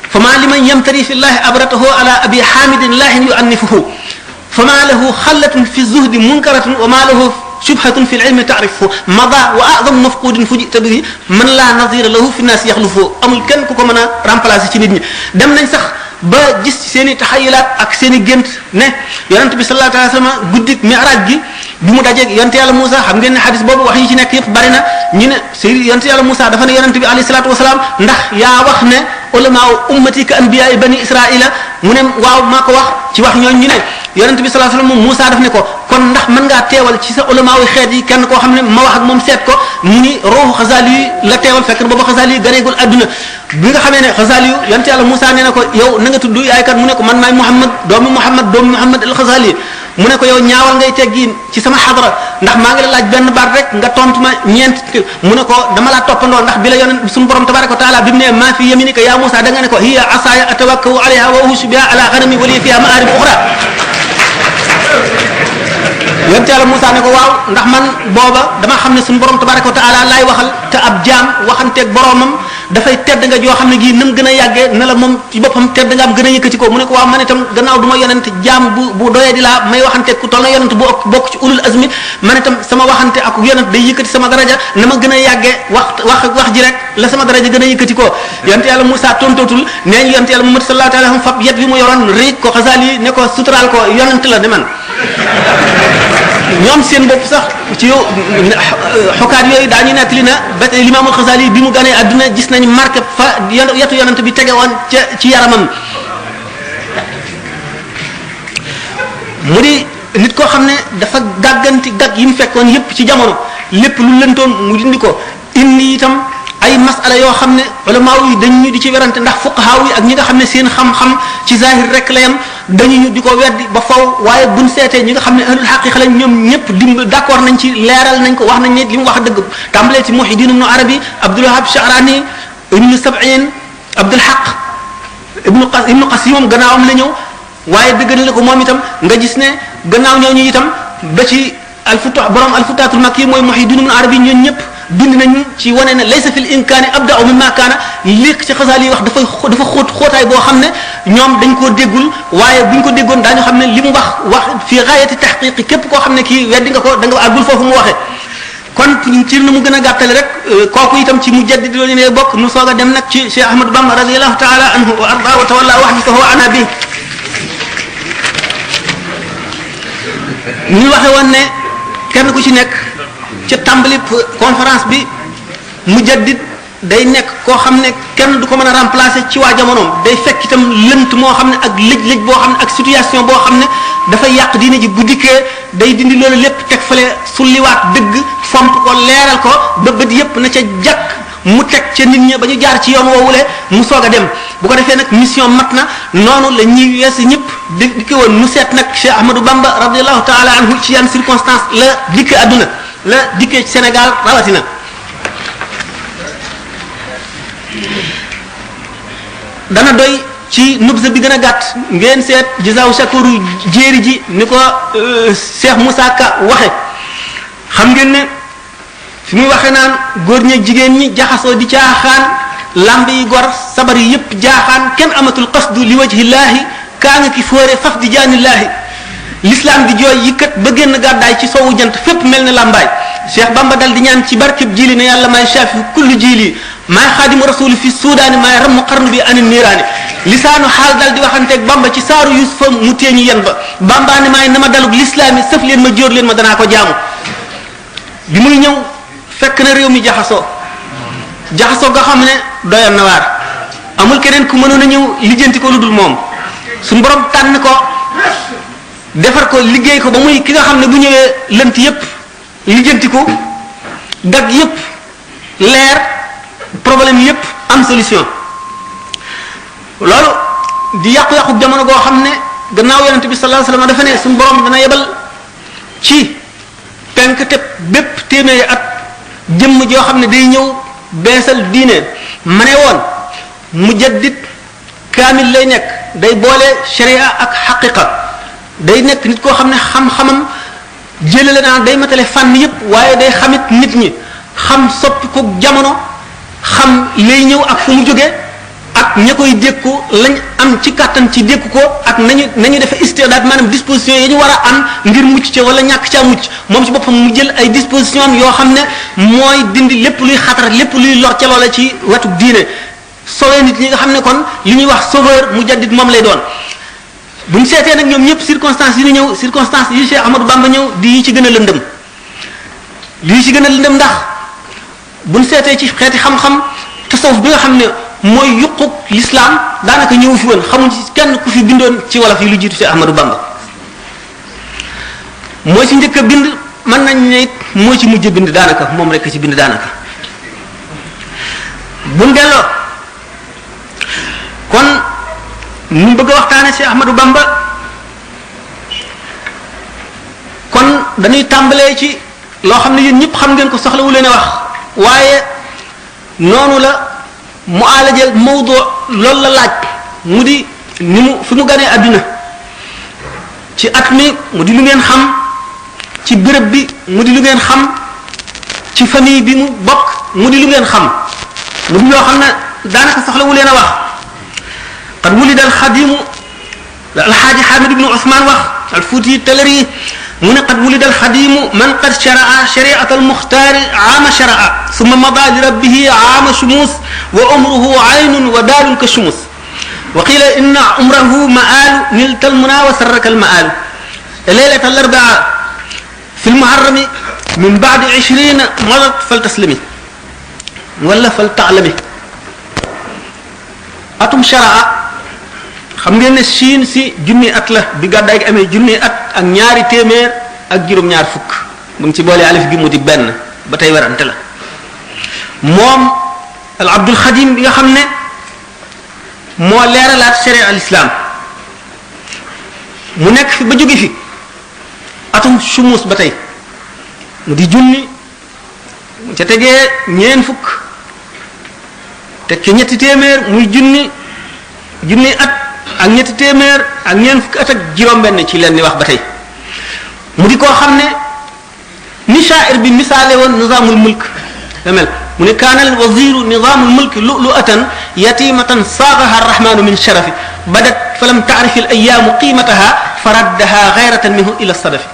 S1: fama liman yamtari fi llahi abratahu ala abi hamidin lahin yu'annifuhu fama lahu khallatun fi zuhdi munkaratun wa ma lahu shubhatun fi al-ilmi ta'rifuhu mada wa a'zamu mafqudin fujita bihi man la nazira lahu fi an-nas yakhlufu amul kenn ku ko mën a remplacer ci nit ñi dem nañ sax ba gis seen i taxayulaat ak seen i gént ne yonent bi sallallahu alayhi wa sallam guddik mi'raj gi bi mu dajeeg yonent yàlla Moussa xam ngeen ne xadis boobu wax yi ci nekk yëpp bari na ñu ne sëy yonent yàlla Moussa dafa ne yonent bi alayhi salaatu wasalaam ndax yaa wax ne ulama ummati ka anbiya bani israila mu ne waaw maa ko wax ci wax ñooñu ñu ne yonent bi sallallahu alayhi wa sallam moom Moussa daf ne ko kon ndax mën ngaa teewal ci sa ulama yu xeet yi kenn koo xam ne ma wax ak moom seet ko mu ni ruuxu Xasaali yi la teewal fekk na booba Xasaali yi gareegul adduna bi nga xamee ne Xasaali yu yonent yàlla Moussa nee na ko yow na nga tudd yaay kat mu ne ko man maay Muhammad doomu Muhammad al Xasaali mu ne ko yow ñaawal ngay teggi ci sama xadra ndax maa ngi la laaj benn baat rek nga tontu ma ñeent mu ne ko dama laa toppandoo ndax bi la yonent suñu borom tabaraka wa taala bi mu ne maa fi yaminika ya Musa da nga ne ko hiya asaaya atawakkau alayha wa uhushu biha ala ghanami wa li fiha ma'arib ukhra yonent yàlla Musa ne ko waaw ndax man booba dama xam ne suñu borom tabaraka wa taala laay waxal te ab jaam waxanteeg boromam dafay tedd nga joo xam ne gii nam gën a yàggee na la moom ci boppam tedd nga am gën a yëkkati ko mu ne ko waaw man itam gannaaw du ma yonent jaam bu doyee di laa may waxanteeg ku toll na yonent bu bokk ci ulul azmi man itam sama waxante ak yonent day yëkkati sama daraja na ma gën a yàggee wax ji rek la sama daraja gën a yëkkati ko yonent yàlla Musa tontootul nee ñu yonent yàlla Muhammad sallallahu alayhi wa sallam fab yet bi mu yoroon riig ko Xasaali ne ko suturaal ko yonent la ne man ñoom seen bopp sax ci yow xokaat yooyu daañu nettali na ba tey Limaamul Xasaali bi mu ganee àdduna gis nañu marqué fa yetu yonent bi tege woon ci yaramam mu di nit koo xam ne dafa gàgganti gàgg yi mu fekkoon yépp ci jamono lépp lu lëntoon mu dindi ko indi itam ay masala yoo xam ne ulama yi dañu di ci werante ndax fuqaha yi ak ñi nga xam ne seen xam-xam ci zahir rek la yam dañu di ko weddi ba faw waaye buñ seetee ñi nga xam ne ahlul haqiqa lañ ñoom ñëpp d'accord nañ ci leeral nañ ko wax nañ ne li mu wax dëgg tàmbalee ci Muhyiddin ibn Arabi Abdul Wahhab Sha'rani ibn Sab'in Abdul Haq ibnu Qasim moom gannaawam la ñëw waaye dëgg la ko moom itam nga gis ne gannaaw ñooñu itam ba ci borom alfutatul makki mooy Muhyiddin ibn Arabi ñooñu ñëpp bind nañu ci wane ne laysa fil imkaani abda'u mimma kaana léegi ci Xasaali yi wax dafa xóotaay boo xam ne ñoom dañ koo déggul waaye buñ ko déggoon daañu xam ne li mu wax fi gaayati tahqiqi képp koo xam ne kii weddi nga ko da nga àggul foofu mu waxee kon ci na mu gën a gàttale rek kooku itam ci mujaddid loolu ne bokk nu soog a dem nag ci Cheikh Ahmadou Bamba radiyallahu ta'ala anhu wa arda wa tawalla wahdahu wa ana bi ñu waxe woon ne kenn ku ci nekk ca tàmbali conférence bi mujaddid day nekk koo xam ne kenn du ko mën a remplacer ci waa jamonoom day fekk itam lënt moo xam ne ak lëj-lëj boo xam ne ak situation boo xam ne dafay yàq diine ji bu dikkee day dindi loolu lépp teg fale sulliwaat dëgg fomp ko leeral ko ba bët yépp na ca jàkk mu teg ca nit ñi ba ñu jaar ci yoon woowule mu soog a dem bu ko defee nag mission mat na noonu la ñuy weesu ñëpp di ko woon mu seet nag Cheikh Ahmadou Bamba radiyallahu ta'ala anhu ci yan circonstance la dikk àdduna la dikkee ci Sénégal rawatina dana doy ci nubza bi gën a gàtt ngeen seet jazaaw shakuru jéeri ji ni ko Cheikh Moussa Ka waxe xam ngeen ne fi muy waxe naan góor ñeeg jigéen ñi jaxasoo di caaxaan lamb yi gor sabar yi yépp jaaxaan kenn amatul qasdu li wajhillaahi kaa nga ki fóore faf di jaanillaahi l'islam di jooy yëkkat ba génn gàddaay ci soowu jant fépp mel ne lambaay Cheikh Bamba dal di ñaan ci barkeb jili ne yàlla maay shafi kullu jili maay xaadimu rasuli fi suudaani maay ramu xarnu bi ani niiraani lisaanu xaal dal di waxanteeg Bamba ci saaru Yusufa mu teeñu yen ba Bamba ne maay na ma dalug lislaami sëf leen ma jóor leen ma danaa ko jaamu bi muy ñëw fekk na réew mi jaxasoo nga xam ne doyoon na waar amul keneen ku mënoon a ñëw lijjanti ko lu dul moom suñu borom tànn ko defar ko liggéey ko ba muy ki nga xam ne bu ñëwee lënt yépp lijjanti ko gag yépp leer problème yépp am solution loolu di yàqu-yàqu jamono goo xam ne gannaaw yonente bi sallallahu alayhi wasallam dafa ne suñu borom dana yebal ci penk te bépp téeméeri at jëmm joo xam ne day ñëw beesal diine ma ne woon mujaddid kaamil lay nekk day boole sharia ak xaqiqa day nekk nit koo xam ne xam-xamam jëlale naa day matale fànn yépp waaye day xamit nit ñi xam soppi ko jamono xam lay ñëw ak fu mu jóge ak ña koy dékku lañ am ci kàttan ci dékku ko ak nañu defe istidaat maanaam disposition yi ñu war a am ngir mucc ca wala ñàkk caa mucc moom ci boppam mu jël ay disposition yoo xam ne mooy dindi lépp luy xatar lépp luy lor ca loola ci wetu diine sowee nit ñi nga xam ne kon li ñuy wax sauveur mujaddid moom lay doon bu ñu seetee nag ñoom ñëpp circonstances yi ñu ñëw circonstances yi Cheikh Ahmadou Bamba ñëw di yi ci gën a lëndëm lii ci gën a lëndëm ndax bu ñu seetee ci xeeti xam-xam tasawuf bi nga xam ne mooy yuquk l'islam daanaka ñëw fi woon xamuñ ci kenn ku fi bindoon ci wolof yi lu jiitu Cheikh Ahmadou Bamba mooy ci njëkk a bind mën nañ ne it mooy ci mujj bind daanaka moom rek ci bind daanaka buñ delloo kon ñu bëgg a waxtaane Cheikh Ahmadou Bamba dañuy tàmbalee ci loo xam ne yéen ñëpp xam ngeen ko soxlawu leen a wax waaye noonu la mu alajal mawdu loolu la laaj mu di ni mu fi mu ganee àdduna ci at mi mu di lu ngeen xam ci béréb bi mu di lu ngeen xam ci famille bi mu bokk mu di lu ngeen xam mu di loo xam ne daanaka soxlawu leen a wax qad wulida alxadimu alxaaji xamid ibnu usman wax alfuuti talari mu ne qad wulida alxadimu man qad sharaa shariat almuxtaari aama sharaa summa mada li rabbihi aama shumus wa umruhu aynun wa daarun ka shumus wa qila inna umrahu maalu nilta almuna wa sarraka almaalu leylata alarbaa fi lmuharrami min baadi 20 madat faltaslimi wala faltaalami atum sharaa xam ngeen ne Chine si junni at la bi gàddaay gi amee junni at ak ñaari téeméer ak juróom-ñaar fukk mu ngi ci boole alif gi mu di benn ba tey werante la moom al Abdul Xadim bi nga xam ne moo leeralaat sharia al islam mu nekk fi ba jóge fi atum chumus ba tey mu di junni ca tegee ñeen fukk teg ci ñetti téeméer muy junni at ak ñetti téeméer ak ñeen fukki at ak juróom-benn ci leen ni wax ba tey mu di koo xam ne ni sha'ir bi misaale woon nizaamul mulk la mel mu ne kaana al waziru nizaamul mulk lu'lu'atan yatimatan saagaha arrahmanu min sharafi badat falam ta'rif al ayyaamu qiimataha faraddaha ghayratan minhu ila sadafi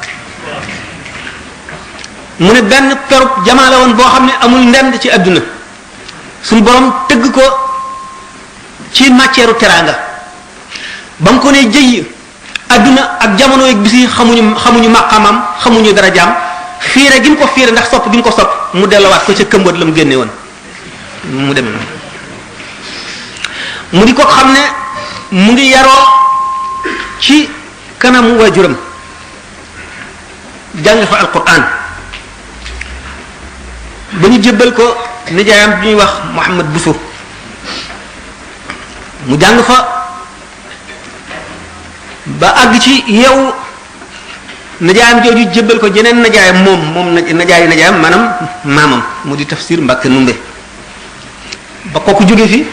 S1: mu ne benn perub jamaa la woon boo xam ne amul ndend ci adduna suñu borom tëgg ko ci matière teraanga ba mu ko ne jëy adduna ak jamono yeeg bis yi xamuñu maqamam xamuñu darajaam fiire gi mu ko fiire ndax sopp gi mu ko sopp mu delluwaat ko ca këmbat la mu génne woon mu demee noonu mu di ko xam ne mu ngi yaroo ci kanamu waajuram jàng fa alquran ba ñu jébbal ko nijaayam bi ñuy wax Muhammad Buso mu jàng fa ba àgg ci yow najaayam jooju jébbal ko jeneen najaayam moom najaayu najaayam maanaam maamam mu di tafsir Mbàkke Numbe ba kooku jóge fi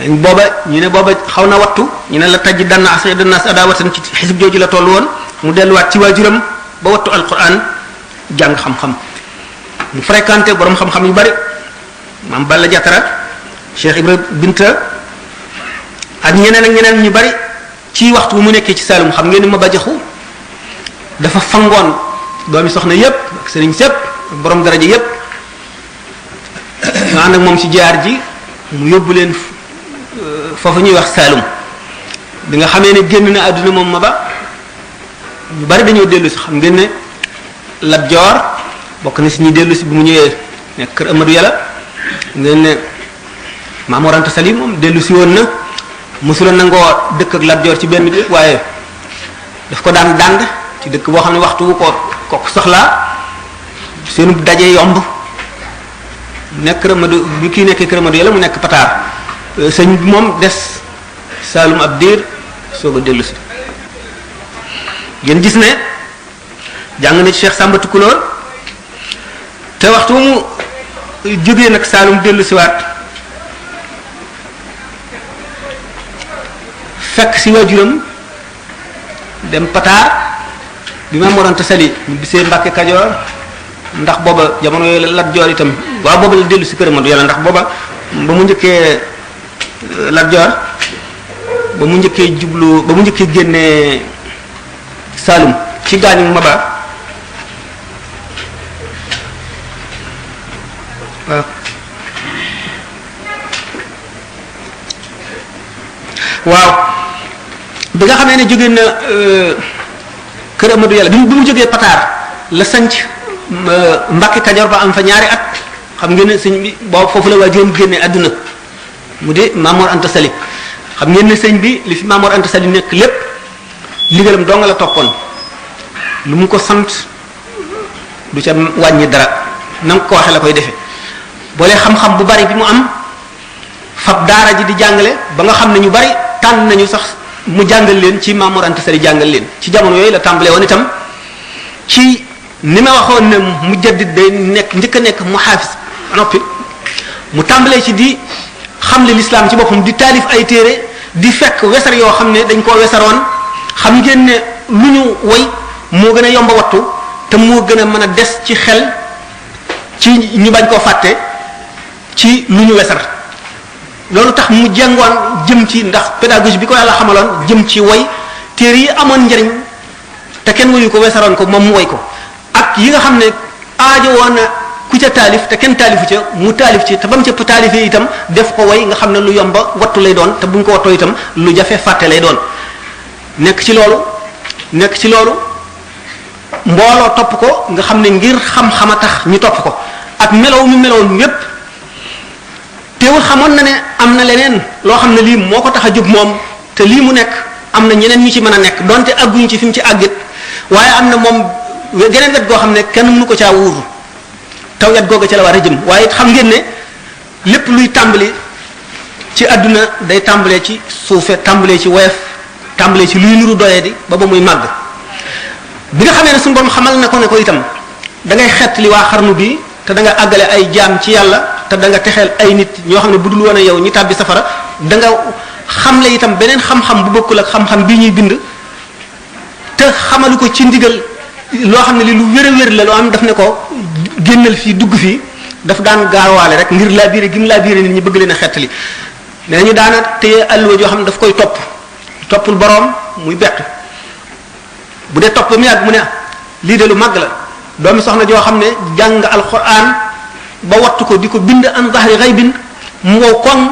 S1: booba ñu ne booba xaw na wattu ñu ne la tajj danna asadanas adawatan ci xisib jooju la toll woon mu delluwaat ci waajuram ba wattu alquran jàng xam-xam mu fréquenté borom xam-xam yu bari maam Balla Jatara Cheikh Ibra Binta ak ñeneen ak ñeneen ñu bari ci waxtu bu mu nekkee ci Saalum xam ngeen ni ma bajaxu dafa fangoon doomi soxna yépp ak sëriñ sépp ak borom daraja yépp nga ànd ak moom ci jaar ji mu yóbbu leen foofu ñuy wax Saalum bi nga xamee ne génn na àdduna moom ma ba ñu bari dañoo dellu si xam ngeen ne Lat Joor bokk na si ñuy dellu si bi mu ñëwee nekk kër Amadou Yàlla ngeen ne Maam Mor Anta Sali moom dellu si woon na mosula nangoo dëkk ak Lat Joor ci benn bi waaye daf ko daan dànd ci dëkk boo xam ne waxtu wu ko soxlaa seenu daje yomb nekk kër Amadou bi kii nekkee kër Amadou Yàlla mu nekk Pataar sëñ bi moom des Saalum ab diir soog a dellu si ngeen gis ne jàng na ci Cheikh Samba Tukulóor te waxtu mu jógee nag Saalum dellu si waat fekk si waajuram dem Pataar bi ma Mor Anta Sali ñu bisee Mbàkke Kajoor ndax booba jamono yooyu la Lat Joor itam waaw booba la dellu si kër Amadou Yàlla ndax booba ba mu njëkkee Lat Joor ba mu njëkkee génnee Saalum ci gaañu Maba waaw bi nga xamee ne jóge na kër Amadou Yàlla bi mu jógee Pataar la sanc Mbàkke Kajoor ba am fa ñaari at xam ngeen ne sëñ bi boobu foofu la waajuram génne àdduna mu di Maam Mor Anta Sali xam ngeen ne sëñ bi li fi Maam Mor Anta Sali nekk lépp ndigalam dong la toppoon lu mu ko sant du ca wàññi dara na nga ko waxee la koy defee boole xam-xam bu bari bi mu am fab daara ji di jàngale ba nga xam ne ñu bari tànn nañu sax mu jàngal leen ci Maam Mor Anta Sali jàngal leen ci jamono yooyu la tàmbalee woon itam ci ni ma waxoon ne mujaddid day nekk njëkk a nekk muhaafis noppi mu tàmbalee ci di xamle l'islam ci boppam di taalif ay téere di fekk wesar yoo xam ne dañ koo wesaroon xam ngeen ne lu ñu woy moo gën a yomba wattu te moo gën a mën a des ci xel ci ñu bañ koo fàtte ci lu ñu wesar loolu tax mu jàngoon jëm ci ndax pédagogie bi ko yàlla xamaloon jëm ci woy téere yi amoon njariñ te kenn woyu ko wesaroon ko moom mu woy ko ak yi nga xam ne aajo woon na ku ca taalif te kenn taalifu ca mu taalif ci te ba mu ca taalifee itam def ko woy nga xam ne lu yomba wattu lay doon te buñ ko wattoo itam lu jafe fàtte lay doon nekk ci loolu mbooloo topp ko nga xam ne ngir xam-xam a tax ñu topp ko ak melow mi meloon yépp teewul xamoon na ne am na leneen loo xam ne lii moo ko tax a jóg moom te lii mu nekk am na ñeneen ñu ci mën a nekk donte àgguñu ci fi mu ci àggit waaye am na moom geneen wet goo xam ne kenn mënu ko caa wuuru taw wet googa ca la war a jëm waaye it xam ngeen ne lépp luy tàmbali ci àdduna day tàmbalee ci suufe tàmbalee ci woyof tàmbalee ci luy nuru doyee di ba muy màgg bi nga xamee ne suñu borom xamal na ko ne ko itam da ngay xett li waa xarnu bi te da nga àggale ay jaam ci yàlla te da nga texeel ay nit ñoo xam ne bu dul woon a yow ñi tàbbi safara da nga xamle itam beneen xam-xam bu bokkul ak xam-xam bii ñuy bind te xamalu ko ci ndigal loo xam ne li lu wér a wér la loo am daf ne ko génnal fii dugg fii daf daan gaawaale rek ngir laa biire gi mu laa biire nit ñi bëgg leen a xettali nee nañu daana téye alluwa joo xam ne daf koy toppul boroom muy bett bu dee topp ba mu yàgg mu ne lii de lu màgg la doomi soxna joo xam ne jàng alquran ba wattu ko di ko bind an zahri ghaybin mu wow koŋ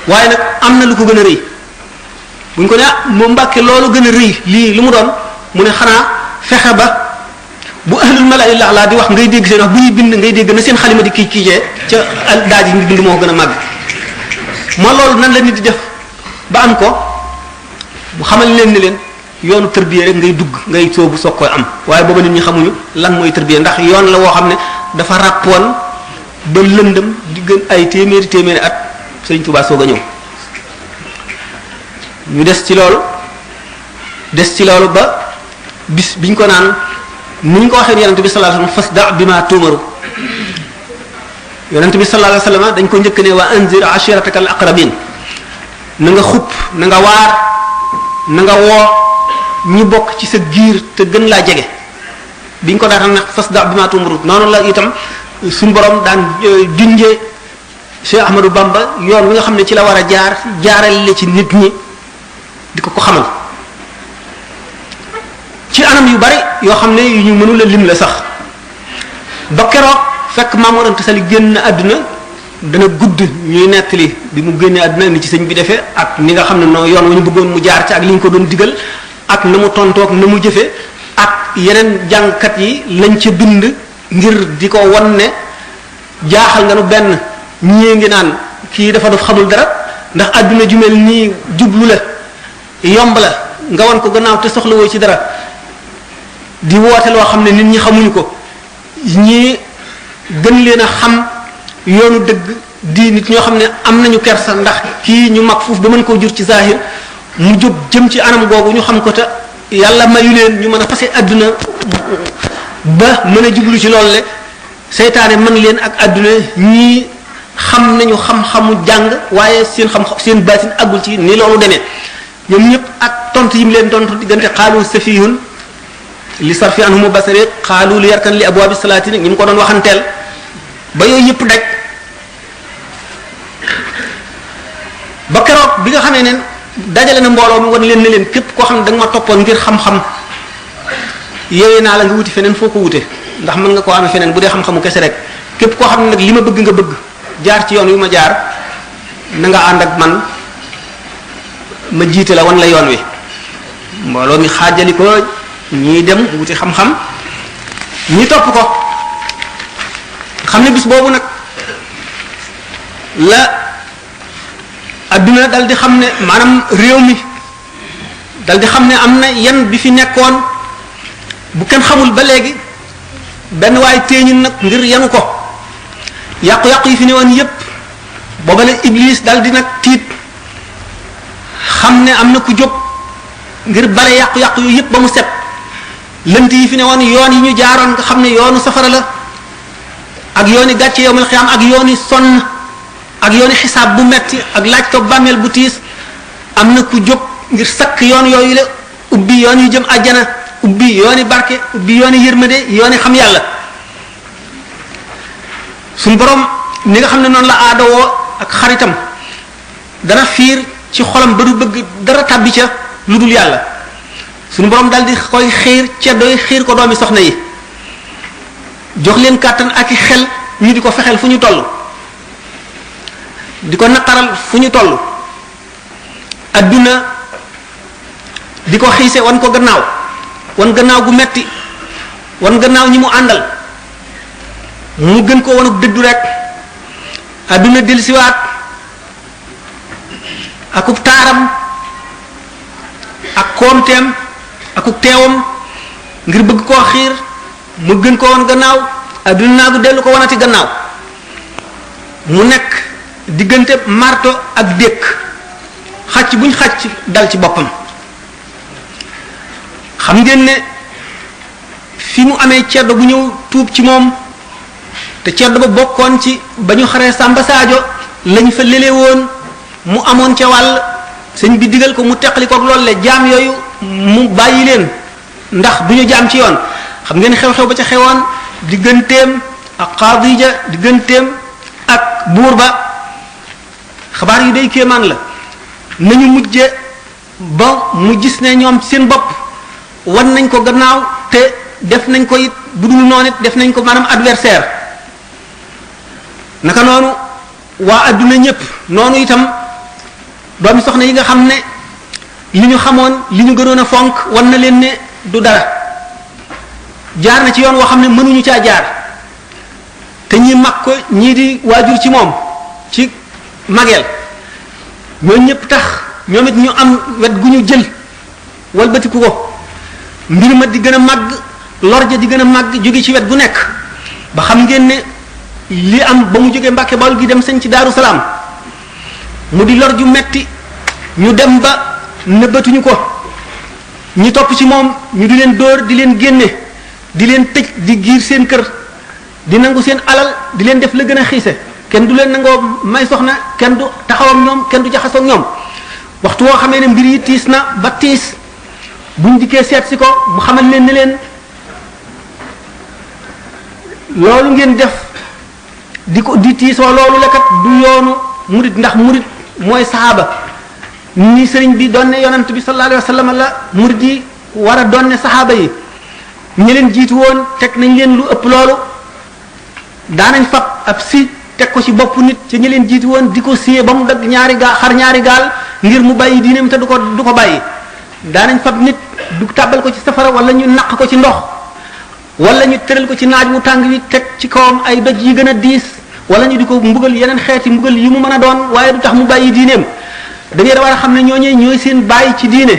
S1: waaye nag am na lu ko gën a rëy buñ ko ne moom mbàkke loolu gën a rëy lii lu mu doon mu ne xanaa fexe ba bu ahlul mala'i laa di wax ngay dégg seen wax bu ñuy bind ngay dégg na seen xalima di kiijee ca daaj yi ngi bind moo ko gën a màgg moo loolu nan la nit di def ba am ko bu xamal leen ni leen yoonu tërbiye rek ngay dugg ngay soobu soog koy am waaye booba nit ñi xamuñu lan mooy tërbiye ndax yoon la woo xam ne dafa ràppoon ba lëndëm di gën ay téeméeri at Sëriñ Tuubaa soog a ñëw ñu des ci loolu ba bis biñ ko naan ni ñu ko waxee yonent bi sallallahu alayhi wasallam fasda bima tumaru yonent bi sallallahu alayhi wasallam dañ ko njëkk ne wa anzir ashirataka al aqrabin na nga xupp na nga waar na nga woo ñi bokk ci sa giir te gën laa jege biñ ko daataan nag fasda bima tumaru noonu la itam suñu borom daan junjee Cheikh Ahmadou Bamba yoon wi nga xam ne ci la war a jaarale ci nit ñi di ko xamal ci anam yu bari yoo xam ne yu ñu mënula lim la sax ba keroog fekk Maam Mor Anta Sali génn àdduna dana gudd ñuy nettali bi mu génnee àdduna ni ci sëñ bi defee ak ni nga xam ne noo yoon wu ñu bëggoon mu jaar ci ak li ñu ko doon digal ak na mu tontoog na mu jëfe ak yeneen jàngkat yi lañ ca bind ngir di ko won ne jaaxal nga nu benn ñii ngi naan kii dafa def xamul dara ndax àdduna ju mel nii jublu la yomb la nga won ko gannaaw te soxlawoo ci dara di woote loo xam ne nit ñi xamuñu ko ñii gën leen a xam yoonu dëgg di nit ñoo xam ne am nañu kersa ndax kii ñu mag fuuf ba mën koo jur ci zahir mu jóg jëm ci anam googu ñu xam ko te yàlla mayu leen ñu mën a fase àdduna ba mën a jublu ci loolu le seytaane mën leen ak àdduna ñii xam nañu xam-xamu jàng waaye seen baatin àggul ci ni loolu demee ñoom ñëpp ak tontu yi mu leen tontu diggante xaalu safihun li sarfi anhumu basari xaalu li yarkan li abwaabi salaatin ñi mu ko doon waxanteel ba yooyu yëpp daj ba keroog bi nga xamee ne dajale na mbooloo mi wan leen ne leen képp koo xam ne da nga ma toppoon ngir xam-xam yooyu naa la nga wuti feneen foo ko wute ndax mën nga koo amee feneen bu dee xam-xamu kese rek képp koo xam ne nag li ma bëgg nga bëgg jaar ci yoon wi ma jaar na nga ànd ak man ma jiite la wan la yoon wi mbooloo mi xaajali ko ñii dem wuti xam-xam ñi topp ko xam ne bis boobu nag la adduna dal di xam ne maanaam réew mi dal di xam ne am na yan bi fi nekkoon bu kenn xamul ba léegi benn waay téeñin nag ngir yanu ko yàqu-yàqu yi fi ne woon yépp booba la Iblis dal di nag tiit xam ne am na ku jóg ngir bale yàqu-yàqu yu yépp ba mu set lënt yi fi ne woon yoon yi ñu jaaroon nga xam ne yoonu safara la ak yooni gàcce yowmal xiyaam ak yooni sonn ak yooni xisaab bu metti ak laaj ko bàmmeel bu tiis am na ku jóg ngir sakk yoon yooyu la ubbi yoon yu jëm àjjana ubbi yooni barke ubbi yooni yërmande yooni xam yàlla suñ borom ni nga xam ne noonu la aadawoo ak xaritam dana fiir ci xolam ba du bëgg dara tàbbi ca lu dul yàlla suñu borom daal di koy xiir ceddoy xiir ko doomi soxna yi jox leen kàttan ak i xel ñu di ko fexeel fu ñu toll di ko naqaral fu ñu toll adduna di ko xiise wan ko gannaaw wan gannaaw gu metti wan gannaaw ñi mu àndal mu gën ko wanuk dëddu rek adduna dellusiwaat akub taaram ak koomteem akub teewam ngir bëgg koo xiir mu gën ko wan gannaaw adduna naa gu dellu ko wanati gannaaw mu nekk diggante marto ak dékk xàcc buñ xàcc dal ci boppam xam ngeen ne fi mu amee ceddo bu ñëw tuub ci moom te ceddo ba bokkoon ci ba ñu xaree Samba Sadio lañ fa lele woon mu amoon ca wàll sëñ bi digal ko mu teqali koog loolu le jaam yooyu mu bàyyi leen ndax du ñu jaam ci yoon xam ngeen xew-xew ba ca xewoon digganteem ak Xaadija digganteem ak buur ba xabaar yi day kéemaan la nañu mujje ba mu gis ne ñoom seen bopp wan nañ ko gannaaw te def nañ ko it bu dul noonu it def nañ ko maanaam adversaire naka noonu waa adduna ñëpp noonu itam doomi soxna yi nga xam ne li ñu xamoon li ñu gënoon a fonk wan na leen ne du dara jaar na ci yoon woo xam ne mënuñu caa jaar te ñi mag ko ñii di waajur ci moom ci mageel ñooñu ñëpp tax ñoom it ñu am wet gu ñu jël walbatiku ko mbir ma di gën a màgg lor ja di gën a màgg jóge ci wet gu nekk ba xam ngeen ne li am ba mu jógee Mbàkke Bawol gi dem sañ ci Daaru Salaam mu di lor ju metti ñu dem ba nëbbatuñu ko ñi topp ci moom ñu di leen dóor di leen génne di leen tëj di giir seen kër di nangu seen alal di leen def la gën a xiise kenn du leen nangoo may soxna kenn du taxaw ak ñoom kenn du jaxasoo ak ñoom waxtu woo xamee ne mbir yi tiis na ba tiis buñ dikkee seet si ko mu xamal leen ne leen loolu ngeen def di tiisoo loolu lekkat du yoonu murit ndax murit mooy saxaaba ni sëriñ bi doon ne yonant bi sallallahu alayhi wa sallam la murit yi war a doon ne saxaaba yi ñi leen jiitu woon teg nañ leen lu ëpp loolu daanañ fab ab si teg ko ci bopp nit ci ñi leen jiitu woon di ko siyee ba mu dagg ñaari gaal xar ñaari gaal ngir mu bàyyi diineem te du ko bàyyi daanañ fab nit du tàbbal ko ci safara wala ñu naq ko ci ndox wala ñu tëral ko ci naaj wu tàng wi teg ci kawam ay doj yi gën a diis wala ñu di ko mbugal yeneen xeeti mbugal yi mu mën a doon waaye du tax mu bàyyi diineem da ngeen war a xam ne ñooñee ñooy seen bàyyi ci diine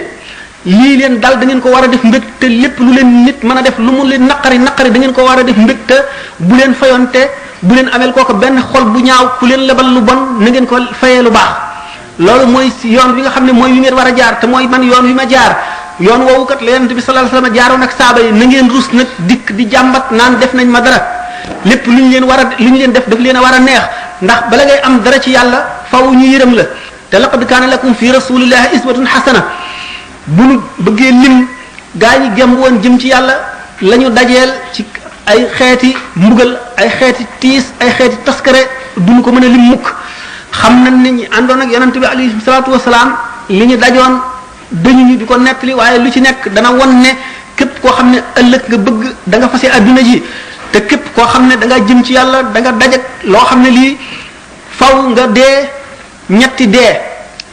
S1: lii leen dal da ngeen ko war a def mbég te lépp lu leen nit mën a def lu mu leen naqari da ngeen ko war a def mbég te bu leen fayonte bu leen amel kooku benn xol bu ñaaw ku leen lebal lu bon na ngeen ko fayee lu baax loolu mooy yoon wi nga xam ne mooy wi ngeen war a jaar te mooy man yoon wi ma jaar yoon woowu kat la yonent bi sallallahu alayhi wasallam jaaroon ak saaba yi na ngeen rus nag dikk di jàmbat naan def nañ ma dara lépp lu ñu leen war a lu ñu leen def daf leen a war a neex ndax bala ngay am dara ci yàlla faw ñu yërëm la te laqad kaana lakum fi rasulillahi iswatun hasana bu nu bëggee lim gaa ñi gemb woon jëm ci yàlla la ñu dajeel ci ay xeeti mbugal ay xeeti tiis ay xeeti taskare duñu ko mën a lim mukk xam nañ ne ñi àndoon ak yonent bi alayhi salaatu wasalaam li ñu dajoon dañu ñu di ko nettali waaye lu ci nekk dana won ne képp koo xam ne ëllëg nga bëgg da nga fase adduna ji te képp koo xam ne da nga jëm ci yàlla da nga dajak loo xam ne lii faw nga dee ñetti dee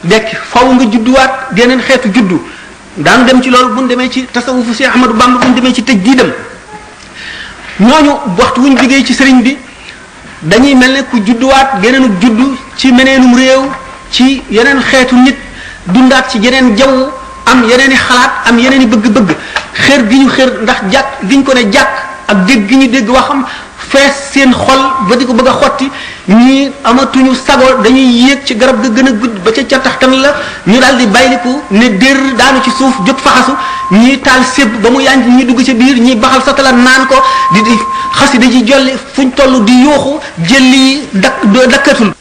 S1: dekk faw nga judduwaat geneen xeetu juddu daanu dem ci loolu bu ñu demee ci tasawufu si Ahmadu Bamba bu ñu demee ci tëj diidam ñooñu waxtu wuñ liggéey ci sëriñ bi dañuy mel ne ku judduwaat geneenu juddu ci meneenum réew ci yeneen xeetu nit dundaat ci yeneen jaww am yeneen i xalaat am yeneen i bëgg-bëgg xër gi ñu xër ndax jàkk gi ñu ko ne jàkk ak dégg gi ñu dégg waxam fees seen xol ba di ko bëgg a xotti ñii amatuñu sago dañuy yéeg ci garab ga gën a gudd ba ca taxtan la ñu daal di bayliku ne dér daanu ci suuf jóg faxasu ñii taal séb ba mu yànj ñi dugg ca biir ñii baxal satala naan ko di xasida ji jolli fuñ toll di yuuxu jëli dakkatul